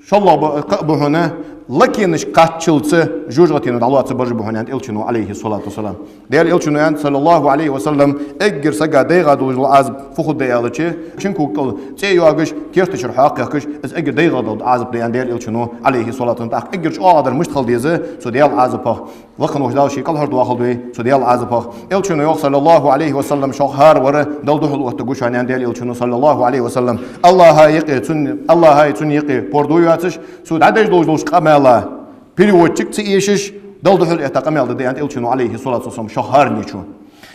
шоллагӀа ба, кхы а ба хьона лакенашка кхаччалца жожагӀатено дӀалоацаргбараш ба хьона, аьннад Элчано, عليه الصلاة والسلام. Даьла Элчано аьннад, صلى الله عليه وسلم, эггара сага дайгӀа долаш дола Ӏазап фу хургда аьлча, шин кога кӀал цӀи а йоагаш, керта чура хьоа а кхехкаш, из эггара дайгӀа дола Ӏазап да, аьннад Даьла Элчано, عليه الصلاة والسلام. ТӀаккха эггара чӀоагӀа дар мишта хила деза цу Даьла Ӏазапах? Лакхе волча Дала ший кӀалхардоахалда вай цу Даьла Ӏазапах. Элчано йоах, صلى الله عليه وسلم, шох хӀара вар Далла духьал оттаргва шоана, аьннад Даьла Элчано, صلى الله عليه وسلم. АллахӀа юкъе цунна, АллахӀаи цунна юкъе пордув йоацаш, цо дӀадеш долаш долча къамаьла Переводчик ца эшаш, Далла духьал этта къамаьл да, аьннад Элчано, عليه الصلاة والسلام, шоах хӀаранечо.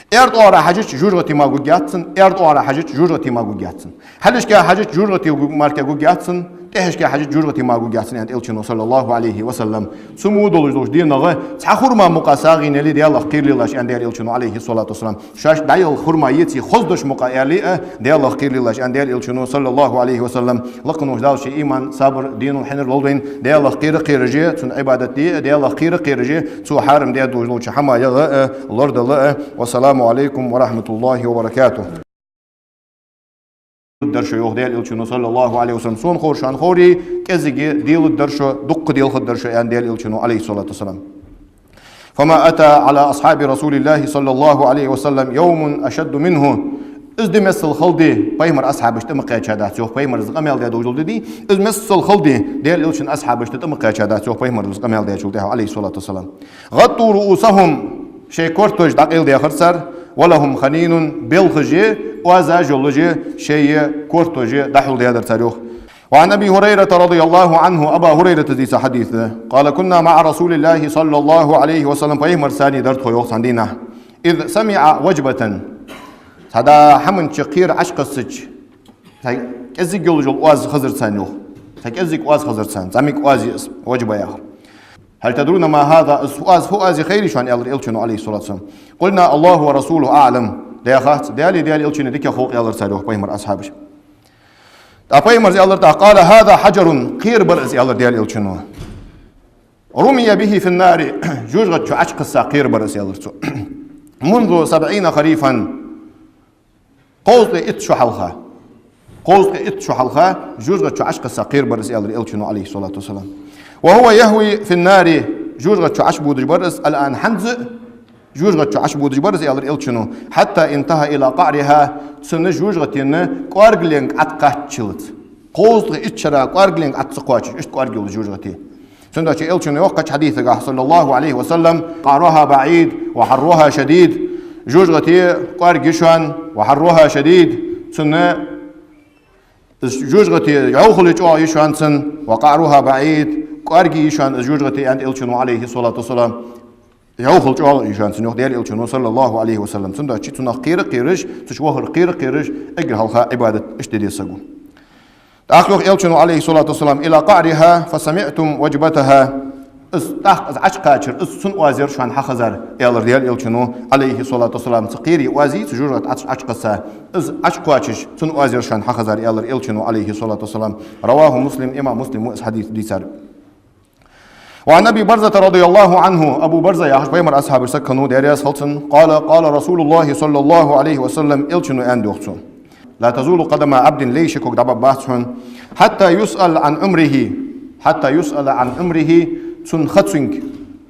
Аьрда оагӀорахьа хьежача жожагӀате мара гургьяц цунна, аьрда оагӀорахьа хьежача жожагӀате мара гургьяц цунна. Хьалхашка хьежача жожагӀате мара гургьяц цунна, тӀехьашка хьежача жожагӀате мара гургьяц цунна, аьннад Элчано, صلى الله عليه وسلم. Цу мо долаш долча денагӀа цхьа хурма мукъа сагӀийна яле, Даьлах кхералелаш, аьннад Элчано, عليه الصلاة والسلام. Шоашта дӀаяла хурма еце хоза дош мукъа яле а, Даьлах кхералелаш, аьннад Элчано, صلى الله عليه وسلم. Лакхаволча Дала ший иман, сабар, динал хьинар лолда вайна, Даьлах кхера кхераш, цунна Ӏибадат де а, Даьлах кхера кхераш, цо хьарам даь долаш долча хӀамаех а лорадала а. والسلام عليكم ورحمة الله وبركاته. Дар шо, йоах Даьла Элчано, صلى الله عليه وسلم, сона ховр, шоана ховре кӀезига деларгдар шо, дукха делхаргдар шо, аьннад Даьла Элчано, عليه الصلاة والسلام. فما أتى على أصحاب رسول الله صلى الله عليه وسلم يوم أشد منه. Из ди миссел хала ди пайхамара асхьабашта тӀа ма кхаьчадац, йоах, пайхамара из къамаьл даь долаш дола ди, из миссел хала ди Даьла Элчан асхьабашта тӀа ма кхаьчадац, йоах, пайхамара из къамаьл даьчул тӀехьагӀа, عليه الصلاة والسلام. غطوا رؤوسهم, шоай кортош дӀакъайладаьхар цар, ولهم خنين, белхаш а, оаз а йолаш, шоай кортош а дӀахьулдаьдар цар, йоах. وعن أبي هريرة رضي الله عنه, Абу Хурайрата дийца хьадис да. قال: كنا مع رسول الله صلى الله عليه وسلم, пайхамарца цхьана дар тхо, йоах, цхьан дийнахьа. إذ سمعوا وجبة. Цхьа даа хӀаман чу кхера Ӏочукхессача, цхьа кӀезига йолаш йола оаз хезар царна, йоах. Цхьа кӀезига оаз хезар царна, зӀамига оаз я из, ваджба яхар. هل تدرون ما هذا؟ Из фу оаз, фу оаз я хайрий шоана, аьлар Элчано, عليه الصلاة والسلام. قلنا: الله ورسوله أعلم. Даьхац, Даьлеи Даьла Элчанеи дикагӀа хов, аьлар цар, йоах, пайхамара асхьабаша. ТӀаккха пайхамара аьлар тӀаккха: قال: هذا حجر, кхера бар из, аьлар Даьла Элчано. رمي به في النار, жожагӀата чу Ӏочукхесса кхера бар из, аьлар цо. منذ سبعين خريفا. Кхузткъеи итт шу хьалха. Кхузткъеи итт шу хьалха жожагӀата чу Ӏочукхесса кхера бар из, аьлар Элчано, عليه الصلاة والسلام. وهو يهوي في النار, жожагӀата чу Ӏочубодаш бар из, الآن, хӀанз а жожагӀата чу Ӏочубодаш бар из, аьлар Элчано. حتى انتهى إلى قعرها, цун жожагӀатен кӀоаргаленга тӀакхаччалца. Кхузткъеи итт шера кӀоаргаленга тӀа ца кхоачаш, иштта кӀоарга йола жожагӀате. Цудухьа Элчано йоах кхыча хьадисагахь, صلى الله عليه وسلم: قعرها بعيد وحرها شديد. ЖожагӀате кӀоарга я шоана, وحرها شديد. Цун, из жожагӀате йӀовхал чӀоагӀа я шоана цун, وقعرها بعيد. КӀоарга я шоана из жожагӀате, аьннад Элчано, عليه الصلاة والسلام. ЙӀовхал чӀоагӀа я шоана цун, йоах Даьла Элчано, صلى الله عليه وسلم. Цудухьа цунах кхера кхераш, цу чу вахар кхера кхераш, эггара хьалха Ӏибадат иштта де деза саго. ТӀаккха йоах Элчано, عليه الصلاة والسلام: إلى قعرها فسمعتم وجبتها. Из тӀаккха из Ӏочукхачар, из цун оаз яр шоана хьахезар, аьлар Даьла Элчано, عليه الصلاة والسلام. Цу кхерий оаз, цу жожагӀата Ӏоч-, Ӏочукхесса, из Ӏочукхоачаш, цун оаз яр шоана хьахезар, аьлар Элчано, عليه الصلاة والسلام. رواه مسلم, имам Муслима из хьадис дийцар. وعن أبي برزة رضي الله عنه, Абу Барза яхаш пайхамара асхьабех саг хиннав, Даьла раьза хилва цунна, قال: قال رسول الله صلى الله عليه وسلم, Элчано аьннад, йоах цо: لا تزول قدما عبد, лай ши ког дӀабаргбац хьона, حتى يسأل عن عمره, حتى يسأل عن عمره, цун ха цунга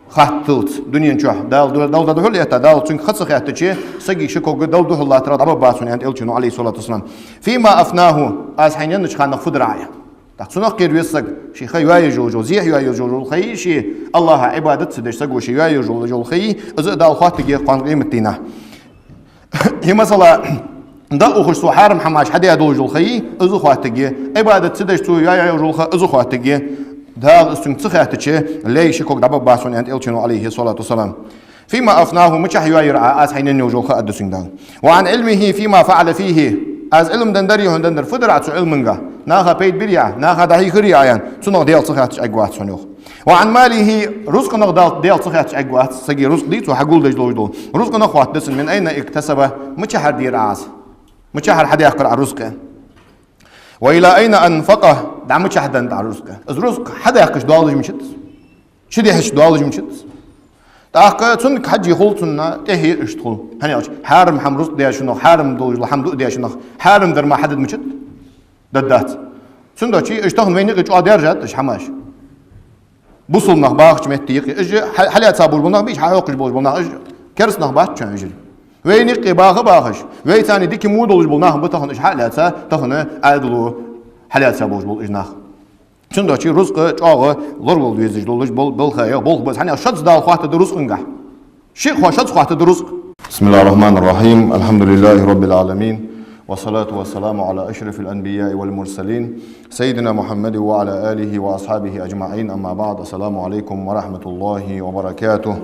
хатталца, дунен чу Дала, Дала дӀадухьал этта, Дала цунга ха ца хаьттача, сага ши ког Далла духьал латтарах дӀабаргбац хьона, аьннад Элчано, عليه الصلاة والسلام. فيما أفناه, аз хьайна еннача ханах фу дир Ӏа, аьнна. ТӀаккха цунах кхера веза саг, ший ха йоаеш йола, зехьа йоаеш йола ха йий ший, АллахӀа Ӏибадат ца деш саго ший йоаеш йола ха йий, из а Дала хоаттаргья кхоана къематдийнахьа. Е, масала, дӀа а ухаш цо хьарам хӀамаш хьадаь долаш дола ха йий, из а хоаттаргья. Ӏибадат ца деш цо йоаеш йола ха, из а хоаттаргья. Дала из цунга ца хаьттача, лай ши ког дӀабаргбац хьона, аьннад Элчано, عليه الصلاة والسلام. فيما أفناه, мичахьа йоаер Ӏа аз хьайна енна йола ха, аргда цунга Дала. وعن علمه فيما فعل فيه, аз Ӏилма деннадар, хьона деннадар фу дир Ӏа цу Ӏилманга? Наха пайда бирий Ӏа, наха дӀахьийхарий Ӏа, аьнна, цунах Даьла ца хаьттача Ӏергвац хьона, йоах. وعن ماله, рузкъанах Дал-, Даьла ца хаьттача Ӏергвац, сага рузкъа дий цо хьагулдеш долаш дола. Рузкъанах хоаттаргда цунна: من أين اكتسبه, мичахьара дир Ӏа из? Мичахьара хьадаьккхар Ӏа рузкъа? وإلى أين أنفقه, дӀа мичахьа деннад Ӏа рузкъа? Из рузкъа хьадаьккхача доаллаш мичад из? Чудехьача доаллаш мичад из? ТӀаккха цунга хьежжа хул, цунна тӀехье иштта хул. ХӀана аьлча, хьарам хӀама рузкъа даь шоана, хьарам долаш дола хӀама дуа даь шоана, хьарам дар мара хьадергдац, мичад? Дергдац. Цудухьа уж тахан вайна юкъе чӀоагӀа даьржад уж хӀамаш. Бусалба нах бахача метте юкъе. Уж хьа-, хьалаьца болаш бола нах бий, уж хьахьокхаш болаш бола нах, уж кераста нах бац шоана уж. Вайна юкъе баха а бахаш, вайцани дика мо долаш бола нах ба тахан уж хьалаьца, тахан Ӏаьдало хьалаьца болаш бола уж нах. Цудухьа рузкъа чӀоагӀа лоравала везаш долаш бола, болх я, болх ба из. ХӀана аьлча шозза Дала хоаттаргда рузкъангахьа. Шиъ хо-, шозза хоаттаргда рузкъа. بسم الله الرحمن الرحيم. الحمد لله رب العالمين. والصلاة والسلام على أشرف الأنبياء والمرسلين سيدنا محمد وعلى آله وأصحابه أجمعين. أما بعد. السلام عليكم ورحمة الله وبركاته.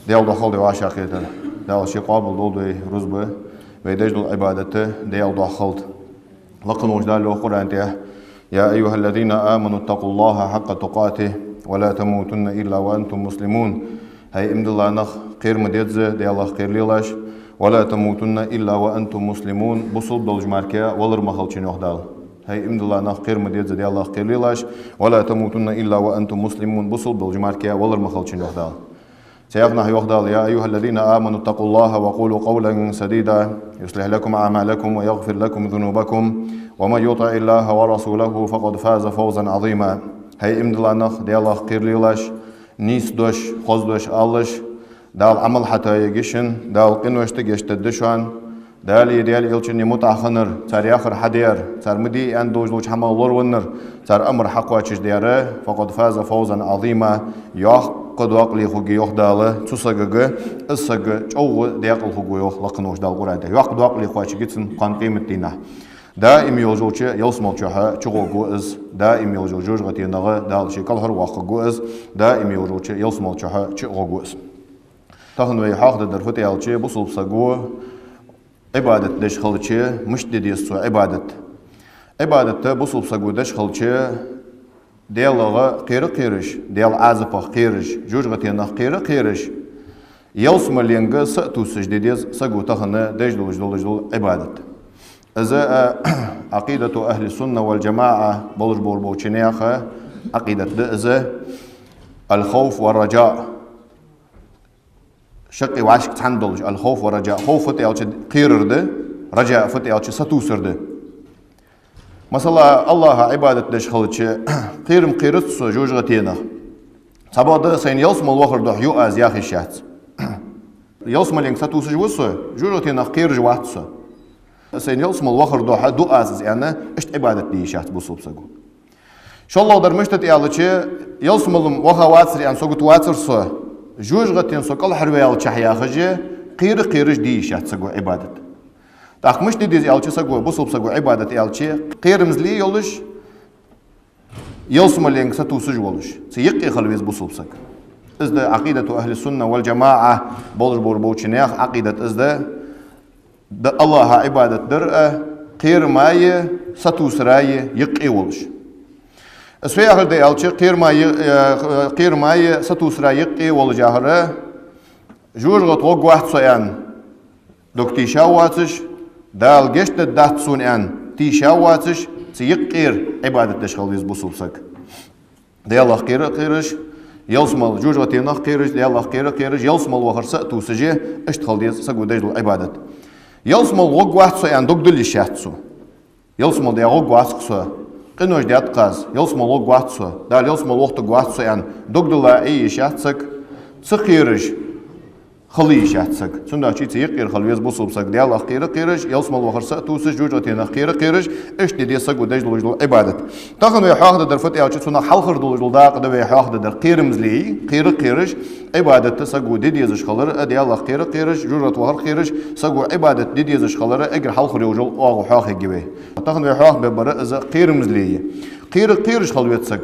Даьла духьал да вай шаккхетар. Дала ший къоабал долда вай рузба, вай деш дола Ӏибадат Даьла духьал да. Лакха волча Дала йоах Къуръан тӀа: يا أيها الذين آمنوا اتقوا الله حق تقاته ولا تموتن إلا وأنتم مسلمون. ХӀай иман дилла нах, кхера ма дезза Даьлах кхералелаш, ولا تموتن إلا وأنتم مسلمون, бусалба долаш мара валар ма хилча, йоах Дала. ХӀай иман дилла нах, кхера ма дезза Даьлах кхералелаш, ولا تموتن إلا وأنتم مسلمون, бусалба долаш мара валар ма хилча, йоах Дала. Цхьаькханахьа йоах Дала: يا أيها الذين آمنوا اتقوا الله وقولوا قولا سديدا يصلح لكم أعمالكم ويغفر لكم ذنوبكم ومن يطع الله ورسوله فقد فاز فوزا عظيما. ХӀай иман дилла нах, Даьлах кхералелаш, нийса дош, хоза дош алалаш, Дала Ӏамал хьатоаергья шун, Дала къиношта гешт дергда шоана, Далеи Даьла Элчаннеи мутӀахьа хиннар, цар яхар хьадаьр, цар ма де аьнна долаш долча хӀамах лоравеннар, цар амар хьакхоачашдаьр, فقد فاز فوزا عظيما, йоккха докъале хургья, йоах Дала, цу сагага, из саг чӀоагӀа даькъала хургва, йоах лакха волча Дала Къуръан тӀа. Йоккха докъале кхоачаргья цун кхоана къематдийнахьа. Даим йолаш йолча ялсмала чухь чугӀоргва из, даим йолаш йолча жожагӀатенах Дала ший кӀалхарвоаккхаргва из, даим йолаш йолча ялсмала чухь чугӀоргва из. Тахан вай хьоахадергдар фуд аьлча, бусалба саго Ӏибадат деш хилча, мишта де деза цо Ӏибадат. Ӏибадат бусалба саго деш хилча, Даьлах кхера а кхераш, Даьла Ӏазапах кхераш, жожагӀатенах кхера а кхераш, ялсмаленга са а тувсаш де деза саго тахан деш долаш долаш дола Ӏибадат. Из а Ӏакъидату ахьли сунна валь-джамаӀа болаш болаш болча наьха Ӏакъидат да из, аль-хавф ва ар-раджаъ. Шаккхе вӀашка цхьана долаш, аль-хавф ва ар-раджаъ. Хавф фуд аьлча кхерар да, раджаъ фуд аьлча сатувсар да. Масала, Аллахӏа Ӏибадат деш хилча, кхера-м кхерац со жожагӀатенах. Цхьабакъда сайна ялсмала вахар духьа ю аз, яха йиш яц. Ялсмаленга сатувсаш ва со, жожагӀатенах кхераш вац со. Сайна ялсмала вахар духьа ду аз из аьнна, иштта Ӏибадат де йиш яц бусалба саго. ШоллагӀдар мишта да аьлча, ялсмала-м ваха вацар аьнна сагота вацар со, жожагӀатен со кӀалхарваьлча яхаш, кхера а кхераш де йиш яц саго Ӏибадат. ТӀаккха мишта де деза аьлча саго, бусалба саго Ӏибадат аьлча, кхерамзле йолаш, ялсмаленга сатувсаш волаш, цу юкъе хила веза бусалба саг. Из да Ӏакъидату ахьли сунна валь-джамаӀа болаш болаш болча наьха Ӏакъидат из да, да Аллахӏа Ӏибадат дар а, кхерама а, сатувсара а юкъе волаш. Из фу яхар да аьлча, кхерама а, э, кхерама а, сатувсара а юкъе волаш яхар, жожагӀате гӀоргвац со аьнна, дог тийша воацаш, Дала гешт дергдац сона аьнна тийша воацаш, цу юкъера Ӏибадат деш хила веза бусалба саг. Даьлах кхера а кхераш, ялсмала, жожагӀатенах кхераш, Даьлах кхера а кхераш, ялсмала вахар са а тувсаш, иштта хила деза саго деш дола Ӏибадат. Ялсмала гӀоргвац со аьнна дог дилла йиш яц цо. Ялсмала дӀагӀоргвац-кх со, къинош даьд-кх аз, ялсмала гӀоргвац со, Дала ялсмала вохийтаргвац со аьнна дог дилла Ӏе йиш яц саг, ца кхераш хила йиш яц саг. Цудухьа цу юкъера хила веза бусалба саг, Даьлах кхера а кхераш, ялсмала вахар са а тувсаш, жожагӀатенах кхера а кхераш, иштта де деза саго деш долаш дола Ӏибадат. Тахан вай хьоахадергдар фуд аьлча, цунах хьалхара долаш дола дакъа да вай хьоахадергдар, кхерамзле, кхера а кхераш, Ӏибадат саго де дезаш хилар а, Даьлах кхера а кхераш, жожагӀате вахар а кхераш, саго Ӏибадат де дезаш хилар а, эггара хьалхара йолаш йола оагӀув хьоахаергья вай. Тахан вай хьоахабергбар из кхерамзле я. Кхера а кхераш хила веза саг.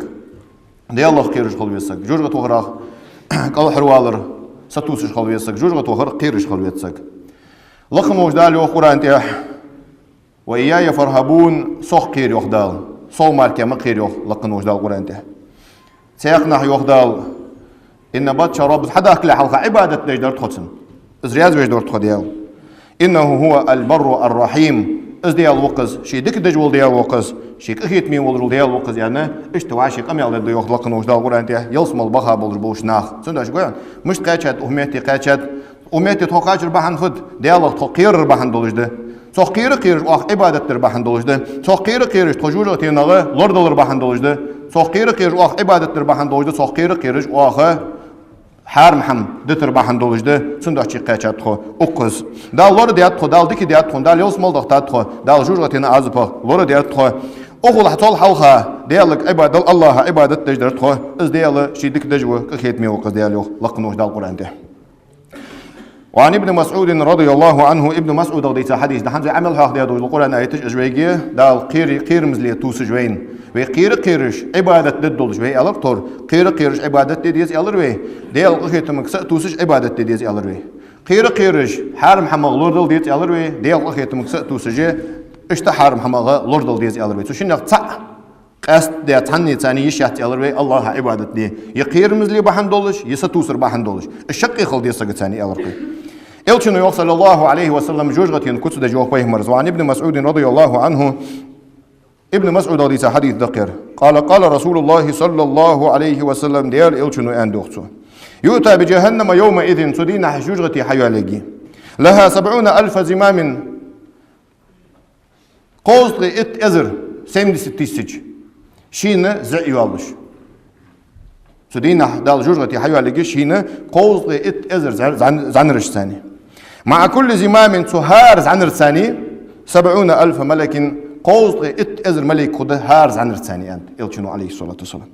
Даьлах кхераш хила веза саг. ЖожагӀате вахарах кӀалхарвалар сатувсаш хила веза саг. ЖожагӀате вахар кхераш хила веза саг. Лакха волча Дала йоах Къуръан тӀа: «وإياي فارهبون», сох кхера, йоах Дала. Сох мара ма кхера, йоах лакха волча Дала Къуръан тӀа. Цхьаькханахьа йоах Дала: «إن بطش ربك», хьадахкале хьалха Ӏибадат деш дар тхо цунна. Из раьза веш дар тхо, Даьла. «إنه هو البر الرحيم». Из Даьла ва-кх из, ший дика деш вола Даьла ва-кх из, ший къахетаме волаш вола Даьла ва-кх из, аьнна, иштта вай ший къамаьл дергда, йоах лакха волча Дала Къуръан тӀа, ялсмала баха болаш болча наха. Цудухьа гой, мишта кхаьчад укх метте кхаьчад, укх метте тхо кхачар бахьан фуд, Даьлах тхо кхерар бахьан долаш да. Цох кхера а кхераш оаха Ӏибадат дар бахьан долаш да. Цох кхера а кхераш тхо жожагӀатенах лорадалар бахьан долаш да. Цох кхера а кхераш оаха Ӏибадат дар бахьан долаш да. Цох кхера а кхераш оаха хьарам хӀама дитар бахьан долаш да. Цудухьа кхаьчад тхо укхаза. Дала лорадаьд тхо, Дала дика даьд тхо, Дала ялсмала дахийтад тхо, Дала жожагӀатен Ӏазапах лорадаьд тхо. Укхул хьа-, цул хьалха Даьлага Ӏибадат, Аллахӏа Ӏибадат деш дар тхо. Из Даьла ший дика деш ва, къахетаме ва-кх из Даьла, йоах лакха волча Дала Къуръан тӀа. وعن ابن مسعود رضي الله عنه, Ибн МасӀудах дийца хьадис да, хӀанз вай Ӏамал хьоахадаь дола Къуръан аяташ, уж вайга Дала кхера, кхерамзле тувсаш вайна. Вай кхера, кхераш, Ӏибадат дергдолаш, вай аьлар тхо, кхера, кхераш Ӏибадат де деза аьлар вай, Даьла къахетамга са а тувсаш Ӏибадат де деза аьлар вай. Кхера, кхераш хьарам хӀамах лорадала деза аьлар вай, Даьла къахетамга са а тувсаш, иштта хьарам хӀамах лорадала деза аьлар вай. Цу шиннех цаӀ къаьстта де, цхьанне царна йиш яц аьлар вай АллахӀа Ӏибадат де. Е кхерамзле бахьан долаш, е са тувсар бахьан долаш. Из шаккхе хила деза сага царна аьлар кхы. Элчано йоах, صلى الله عليه وسلم, жожагӀатен куц деш йоах пайхамара. وعن ابن مسعود رضي الله عنه, Ибн МасӀудах дийца хьадис да-кх ер. قال: قال رسول الله صلى الله عليه وسلم, Даьла Элчано аьннад йоах цо: يؤتى بجهنم يومئذ, цу дийнахьа жожагӀате хьайоалаергья. لها سبعون ألف زمام, кхузткъеи итт эзар, семьдесят тысяч, шийна зӀи йоаллаш. Цу дийнахьа Дала жожагӀате хьайоалаергья шийна кхузткъеи итт эзар зӀа-, зӀа-, зӀанарашца. مع كل زمام, цу хӀара зӀанарца, سبعون ألف ملك, кхузткъеи итт эзар малейк хургда хӀара зӀанарца, аьннад Элчано, عليه الصلاة والسلام.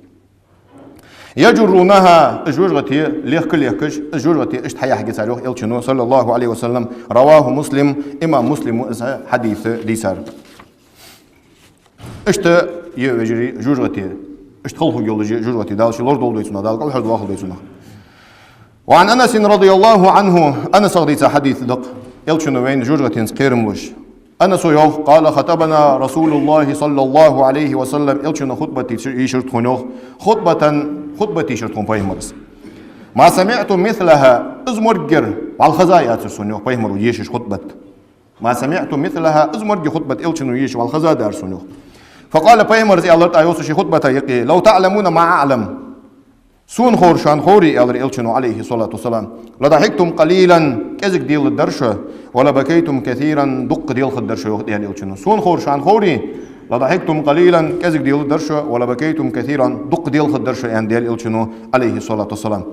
يجرونها, из жожагӀате лехка-лехкаш, из жожагӀате иштта хьаяхьаргья цар, йоах Элчано, صلى الله عليه وسلم. رواه مسلم, имам Муслима из хьадис дийцар. Иштта я, вежарий, жожагӀате, иштта халхургйолаш я жожагӀате, Дала ше лорадолда вай цунах, Дала кӀалхардоахалда вай цунах. وعن أنس رضي الله عنه, Анасах дийца хьадис да-кх, Элчано вайна жожагӀатенца кхерам луш. Анаса йоах: قال: خطبنا رسول الله صلى الله عليه وسلم, Элчано хутбат дийшар тхона, йоах, خطبة, хутбат дийшар тхона пайхамара. ما سمعت مثلها, из моргар вӀалла хеза яцар сона, йоах, пайхамара ешаш хутбат. ما سمعت مثلها, из моргар хутбат Элчано ешаш вӀалла хезадар сона, йоах. فقال, пайхамара аьлар тӀаккха, йоах, цу ший хутбата юкъе: لو تعلمون ما أعلم, сона ховр шоана ховре, аьлар Элчано, عليه الصلاة والسلام, لضحكتم قليلا, кӀезига деларгдар шо, ولبكيتم كثيرا, дукха делхаргдар шо, йоах Даьла Элчано. Сона ховр шоана ховре, لضحكتم قليلا, кӀезига деларгдар шо, ولبكيتم كثيرا, дукха делхаргдар шо, аьннад Даьла Элчано, عليه الصلاة والسلام.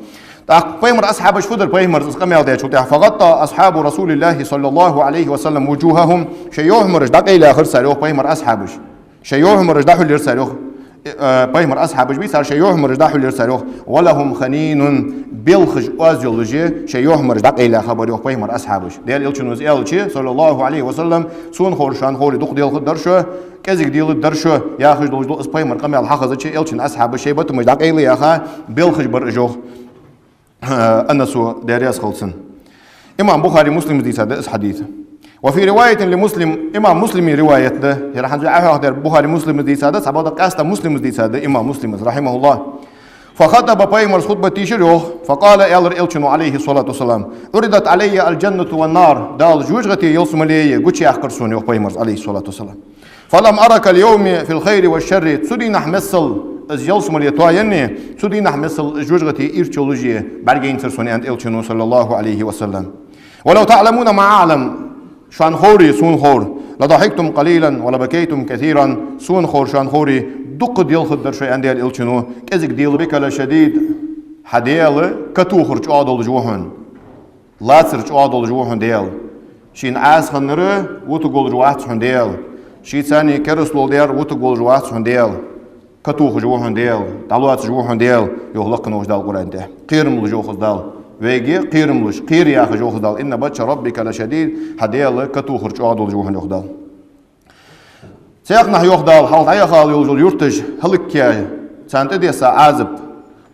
ТӀаккха пайхамара асхьабаш фу дир, пайхамара из къамаьл дечул тӀехьагӀа? فغطى أصحاب رسول الله صلى الله عليه وسلم وجوههم, шоай юхьмараш дӀакъайла яхар цар, йоах, пайхамара асхьабаш. Шоай юхьмараш дӀахьулъяьр цар, йоах, э, пайхамара асхьабаш бий, цар шоай юхьмараш дӀахьулъяьр цар, йоах. ولهم خنين, белхаш оаз йолаш, шоай юхьмараш дӀакъайла яьха бар, йоах, пайхамара асхьабаш. Даьла Элчано из аьлча, صلى الله عليه وسلم, сона ховр шоана ховре, дукха делхаргдар шо, кӀезига деларгдар шо, яхаш долаш да из, пайхамара къамаьл хьахезача, Элчан асхьабаш шоай баттамаш дӀакъайла яьха белхаш бар уж, йоах. Анаса, Даьла раьза хилва цунна. Имам Бухари, Муслима дийца да из хьадис. وفي رواية لمسلم, имам Муслима риваят да, ер хӀанз вай Ӏохьоахадаьр Бухари, Муслима дийца да, цхьабакъда къаьстта Муслима дийца да, имам Муслима из, رحمه الله. فخطب, пайхамара хутбат дийшар, йоах. فقال, аьлар Элчано, عليه الصلاة والسلام: عرضت علي الجنة والنار, Дала жожагӀатеи ялсмалеи гучаяьккхар сона, йоах пайхамара, عليه الصلاة والسلام. فلم أر كاليوم في الخير والشر, цу дийнахьа миссел, из ялсмале тоаенна, цу дийнахьа миссел из жожагӀате ирча йолаш бӀаргаяйнаяцар сона, аьннад Элчано, صلى الله عليه وسلم. ولو تعلمون ما أعلم, шоана ховре сона ховр, لضحكتم قليلا ولبكيتم كثيرا, сона ховр шоана ховре, дукха делхаргдар шо, аьннад Даьла Элчано, кӀезига дела. ربك لشديد, хьа Даьла катохар чӀоагӀа долаш ва хьона. Лацар чӀоагӀа долаш ва хьона Даьла. Шийна Ӏаса хиннар вутаргволаш вац хьона Даьла. Шийца керастал даьр вутаргволаш вац хьона Даьла. Катохаш ва хьона Даьла, дӀалоацаш ва хьона Даьла, йоах лакхаволча Дала Къуръана тӀа. Кхерам луш, йоах из Дала. Вайга кхерам луш, кхера яхаш, йоах из Дала. إن بطش ربك لشديد, хьа Даьла катохар чӀоагӀа долаш ва хьона, йоах Дала. Цхьаннахьа, йоах Дала, хьалха дӀаяха йолаш йола юрташ хӀалакъяь, царна тӀадесса Ӏазап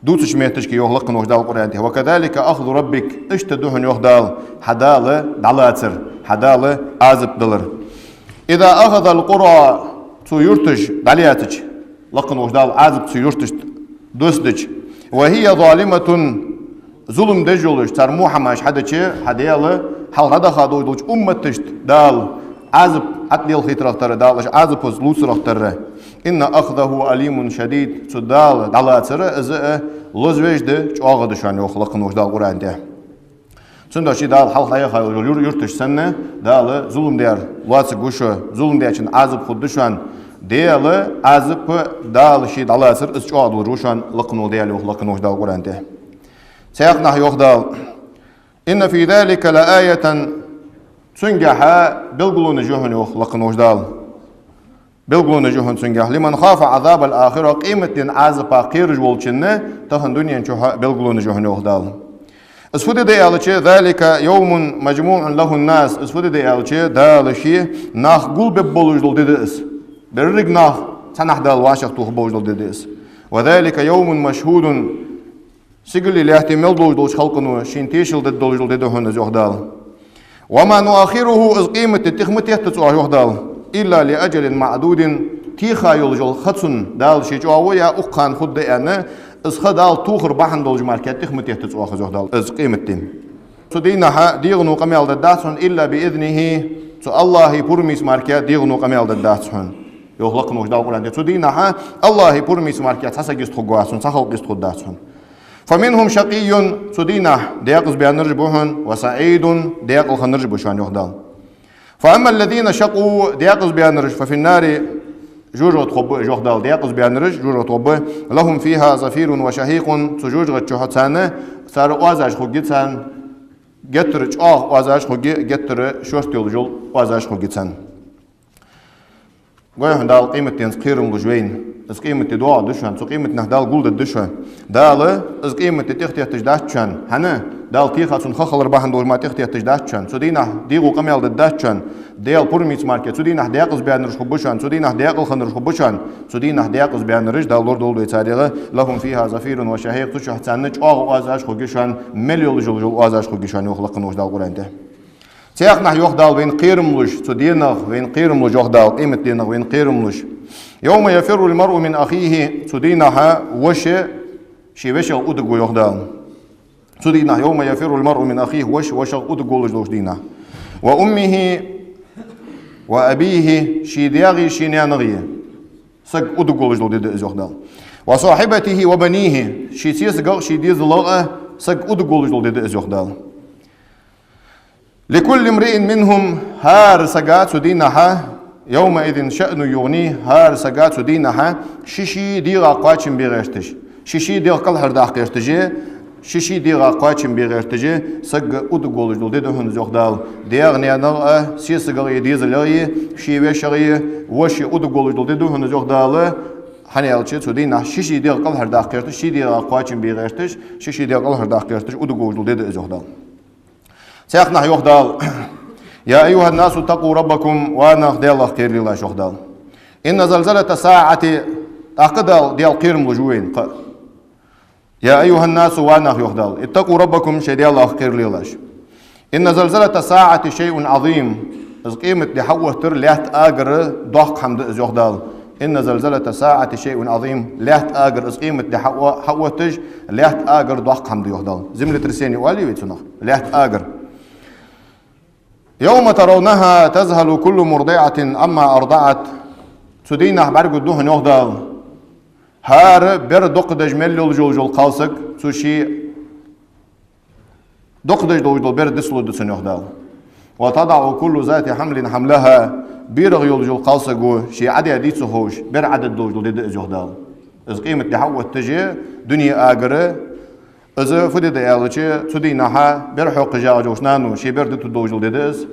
дувцача метташка, йоах лакхаволча Дала Къуръана тӀа: وكذلك أخذ ربك, иштта да хьона, йоах Дала, хьа Дала дӀалацар, хьа Дала Ӏазап далар. إذا أخذ القرى, цу юрташ дӀалаьцача, лакхаволча Дала Ӏазап цу юрташта доссадича, وهي ظالمة, зулам деш йолаш, цар во хӀамаш хьадича, хьа Даьла хьалха дӀадаха долча умматашта Дала Ӏазап хьатӀадолхийтарах тара, Дала уж Ӏазапаш лувцарах тара. إن أخذه أليم شديد, цу Дала дӀалацар, из а лозавеш да, чӀоагӀа да шоана, йоах лакхаволча Дала Къуръана тӀа. Цудухьа ший Дала хьалха дӀаяха йола юр-, юрташ санна, Дала зулам даьр лоацаргва шо, зулам даьчоа Ӏазап хургда шоана. Даьла Ӏазап, Дала ше дӀалацар, из чӀоагӀа долаш ва шоана, лакхавола Даьла, йоах лакхаволча Дала Къуръана тӀа. Цхьаннахьа йоах Дала: إن في ذلك لآية, цунгахьа белгалонаш я хьона, йоах лакхаволча Дала. Белгалонаш я хьона цунгахьа. لمن خاف عذاب الآخرة, къематдийнахьа Ӏазапах кхераш волчунна тахан дунен чухь белгалонаш я хьона, йоах Дала. Из фу ди да аьлча, ذلك يوم مجموع له الناس. Из фу ди да аьлча, Дала ше нах гулбергболаш дола ди да из. Берриг нах цхьаннахьа Дала вӀашагӀтоха болаш дола ди да из. وذلك يوم مشهود. Сигалеи лаьттеи мел долаш долча халкъо шийна тешал дергдолаш дола ди да хьона из, йоах Дала. وما نؤخره, из къематди тӀех ма теттац оаха, йоах Дала, إلا لأجل معدود, теха йолаш йола ха цунна Дала ше чӀоагӀо яь укх хана хургда аьнна, из ха Дала тохар бахьан долаш мара тӀех ма теттац оаха из, йоах Дала, из къематди. Цу дийнахьа дегӀано къамаьл дергдац хьона إلا بإذنه, цу АллахӀа пурмаца мара дегӀано къамаьл дергдац хьона, йоах лакхаволча Дала Къуръан тӀа. Цу дийнахьа АллахӀа пурмаца мара цхьа саг йистхургвац хьона, цхьа халкъ йистхургдац хьона. فمنهم شقي, цу дийнахьа декъаза баьннараш ба хьона, وسعيد, декъала хиннараш ба шоана, йоах Дала. فأما الذين شقوا, декъаза баьннараш, ففي النار, жожагӀате тхо ба, йоах Дала, декъаза баьннараш жожагӀате тхо ба, لهم فيها زفير وشهيق, цу жожагӀата чухь царна, цар оазаш хургья царна, геттара чӀоагӀа оазаш хургья, геттара шорта йолаш йола оазаш хургья царна. Гой хьона, Дала къематденца кхерам луш вайна. Из къематди доагӀаргда шоана, цу къематдийнахьа Дала гулдергда шо. Дала из къематди тӀехтетташ дац шоана. ХӀана? Дала теха цунна ха хилар бахьан долаш мара тӀехтетташ дац шоана. Цу дийнахьа дегӀо къамаьл дергдац шоана. Дала пурмаца мара. Цу дийнахьа декъаза баьннараш хургба шоана. Цу дийнахьа декъала хиннараш хургба шоана. Цу дийнахьа декъаза баьннараш, Дала лорадолда вай царех, لهم فيها زفير وشهيق, цу чухь царна чӀоагӀа оазаш хургья шоана, мел йолаш йола оазаш хургья шоана, йоах лакхаволча Дала Къуръан тӀа. Цхьаннахьа, йоах Дала, вайна кхерам луш, цу дийнахьа вайна кхерам луш, йоах Дала, къематдийнахьа вайна кхерам луш. يوم يفر المرء من أخيه, цу дийнахьа воша ший вешийх удаш ва, йоах Дала. Цу дийнахьа, يوم يفر المرء من أخيه, воша вошийх удаш волаш долча дийнахьа. وأمه وأبيه, ший даьгеи ший наьнагеи саг удаш волаш дола ди да из, йоах Дала. وصاحبته وبنيه, ший сесагах, ший дезалах а саг удаш волаш дола ди да из, йоах Дала. لكل امرئ منهم, хӀара сага цу дийнахьа, يومئذ شأن يغنيه, хӀара сага цу дийнахьа ший-ший дегӀа кхоачам бе гӀерташ, ший-ший дегӀ кӀалхардаккха гӀерташ, ший-ший дегӀа кхоачам бе гӀерташ, саг удаш волаш дола ди да хьона из, йоах Дала. ДегӀа наьнах а, сесагах а, дезалах а, ший вешийх а воша удаш волаш дола ди да хьона из, йоах Дала. ХӀана аьлча, цу дийнахьа ший-ший дегӀ кӀалхардаккха гӀерташ, ший дегӀа кхоачам бе гӀерташ, ший-ший дегӀ кӀалхардаккха гӀерташ удаш волаш дола ди да из, йоах Дала. Цхьаннахьа йоах Дала: يا أيها الناس اتقوا ربكم, ва нах, Даьлах кхералелаш, йоах Дала. إن زلزلة الساعة, тӀаккха Дала, Даьла кхерам луш ва вайна кхы. يا أيها الناس, ва нах, йоах Дала, اتقوا ربكم, шоай Даьлах кхералелаш. إن زلزلة الساعة شيء عظيم, из къематди хьаоттар, лаьтта агар доккха хӀама да из, йоах Дала. إن زلزلة الساعة شيء عظيم, лаьтта агар, из къематди хьао-, хьаотташ, лаьтта агар доккха хӀама да, йоах Дала. Землетрясение оалий вай цунах, лаьтта агар. يوم ترونها تذهل كل مرضعة عما أرضعت. Цу дийнахьа бӀаргагургда хьона, йоах Дала, хӀара бер дукха деш мел йолаш йола кхалсаг, цу ший дукха деш долаш дола бер дицлургда цунна, йоах Дала. وتضع كل ذات حمل حملها, берах йолаш йола кхалсаго ше Ӏаде дийца ховш, бер Ӏадергдолаш дола ди да из, йоах Дала. Из къематди хьаотташ, дуне агар, из фу ди да аьлча, цу дийнахьа бер хьокхаш ягӀаш йолча нано ший бер дитаргдолаш дола ди да из.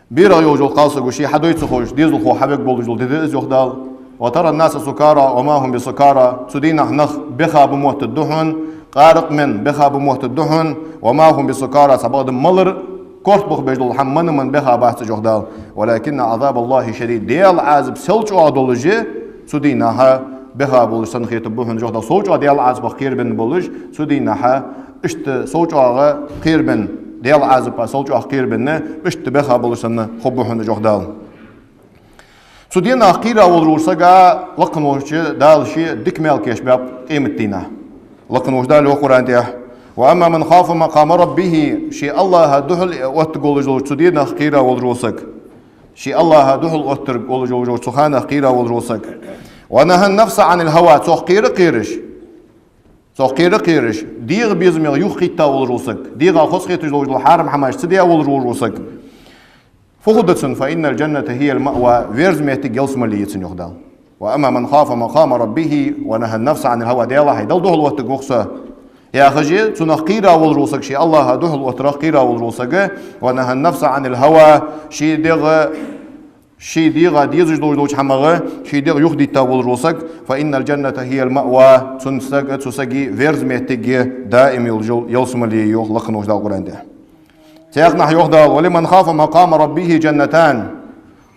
Берах йолаш йола кхалсаго ше хьадой ца ховш, дезалхо хьавергболаш дола ди да из, йоах Дала. وترى الناس سكارى وما هم بسكارى, цу дийнахьа нах беха ба моттаргда хьона, къаракъ менна беха ба моттаргда хьона, وما هم بسكارى, цхьабакъда малар корта бахабеш дола хӀама мана-мана беха бац уж, йоах Дала. ولكن عذاب الله شديد, Даьла Ӏазап сел чӀоагӀа долаш, цу дийнахьа беха болаш санна хетаргба хьона уж, йоах Дала. Сел чӀоагӀа Даьла Ӏазапах кхерабенна болаш, цу дийнахьа иштта сел чӀоагӀа кхерабенна, Даьла Ӏазапах сел чӀоагӀа кхерабенна, иштта беха болаш санна хургба хьона уж, йоах Дала. Цу дийнахьа кхера волаш волча сага лакхаволча Дала ше дика маьл кийчбаьб къематдийнахьа. Лакхаволча Дала йоах Къуръан тӀа: وأما من خاف مقام ربه, ший АллахӀа духьал оттаргволаш волча цу дийнахьа кхера волаш вола саг. Ший АллахӀа духьал оттаргволаш волча цу ханах кхера волаш вола саг. ونهى النفس عن الهوى, цох кхера а кхераш, цох кхера а кхераш, дегӀа безамех юхакхийтта волаш вола саг, дегӀа хоза хеташ долаш дола хьарам хӀамаш ца де волаш волаш вола саг. Фу хургда цунна? فإن الجنة هي المأوى, верза моттиг ялсмале я цунна, йоах Дала. وأما من خاف مقام ربه ونهى النفس عن الهوى, Даьлах хьай Далла духьал оттаргва-кх со, яхаш, цунах кхера волаш вола саг, ший АллахӀа духьал оттарах кхера волаш вола саг, ونهى النفس عن الهوى, ший дегӀ ший дегӀа дезаш долаш долча хӀамах ший дегӀ юхадитта волаш вола саг, فإن الجنة هي المأوى, цу сага, цу сага верза моттиг даим йолаш йола ялсмале я, йоах лакха волча Дала Къуръан тӀа. Цхьаннахьа йоах Дала: ولمن خاف مقام ربه جنتان.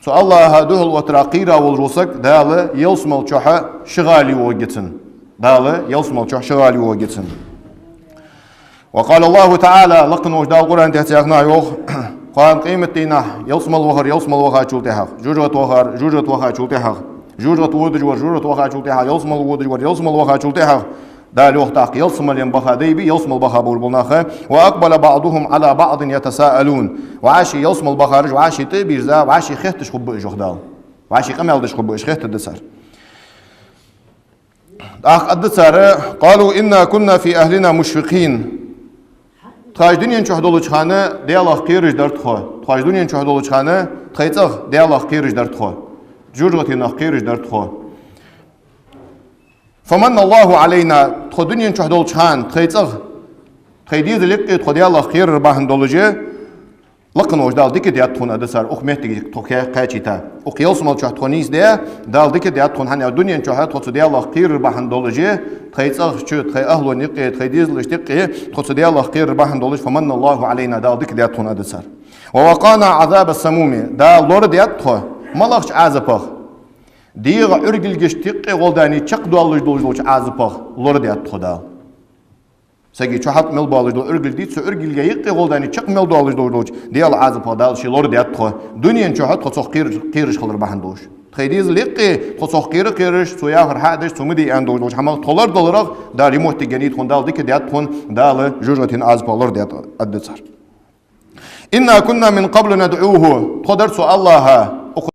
Цу АллахӀа духьал оттара кхера волаш вола саг, Дала ялсмала чухь ши гӀала йоагӀа цунна. Дала ялсмала чухь ши гӀала йоагӀа цунна. وقال الله تعالى, лакха волча Дала Къуръан тӀа цхьаннахьа йоах: кхоана къематдийнахьа ялсмала вахар ялсмала вахачул тӀехьагӀа, жожагӀате вахар жожагӀате вахачул тӀехьагӀа, жожагӀате водаш вар жожагӀате вахачул тӀехьагӀа, ялсмала водаш вар ялсмала вахачул тӀехьагӀа, Дала йоах тӀаккха ялсмален баха дайбе, ялсмала баха болаш бола нах: وأقبل بعضهم على بعض يتساءلون. ВӀаши ялсмала бахараш вӀаши тӀа а бийрза, вӀаши хетташ хургба уж, йоах Дала. ВӀаши къамаьл деш хургба уж, хеттаргда цар. ТӀаккха аргда цар: قالوا إنا كنا في أهلنا مشفقين. Тхо дунен чухь долча хана Даьлах кхераш дар тхо. Тхо дунен чухь долча хана тхоай цӀагӀа Даьлах кхераш дар тхо. ЖожагӀатенах кхераш дар тхо. فمن الله علينا, тхо дунен чухь долча хана тхоай цӀагӀа, тхоай дезала юкъе тхо Даьлах кхерар бахьан долаш, лакха волча Дала дика даьд тхона, аргда цар, укх моттиге тхо кхе-, кхаьчийта. Укх ялсмала чухь тхо нийсде, Дала дика даьд тхона, хӀана аьлча дунен чухь тхо цу Даьлах кхерар бахьан долаш, тхоай цӀагӀа чу, тхоай ахӀлон юкъе, тхоай дезалашта юкъе тхо цу Даьлах кхерар бахьан долаш, فمن الله علينا, Дала дика даьд тхона, аргда цар. ووقانا عذاب السموم, Дала лорадаьд тхо малагӀча Ӏазапах? ДегӀа Ӏургилгашта юкъе гӀолла дани чакхдоалаш долаш долча Ӏазапах лорадаьд тхо Дала. Сага чухьалкхе мел боалаш дола Ӏургилг дий, цу Ӏургилга юкъе гӀолла дани чакх мел доалаш долаш долча Даьла Ӏазапах Дала ше лорадаьд тхо. Дунен чухь тхо цох кхераш, кхераш хилар бахьан долаш. Тхоай дезала юкъе тхо цох кхера кхераш, цо яхар хьа а деш, цо ма де аьнна долаш долча хӀамах тхо лорадаларах Дала из моттиг еннай тхона, Дала дика даьд тхона, Дала жожагӀатен Ӏазапах лорадаьд, аргда цар. إنا كنا من قبل ندعوه. Тхо дар цу АллахӀа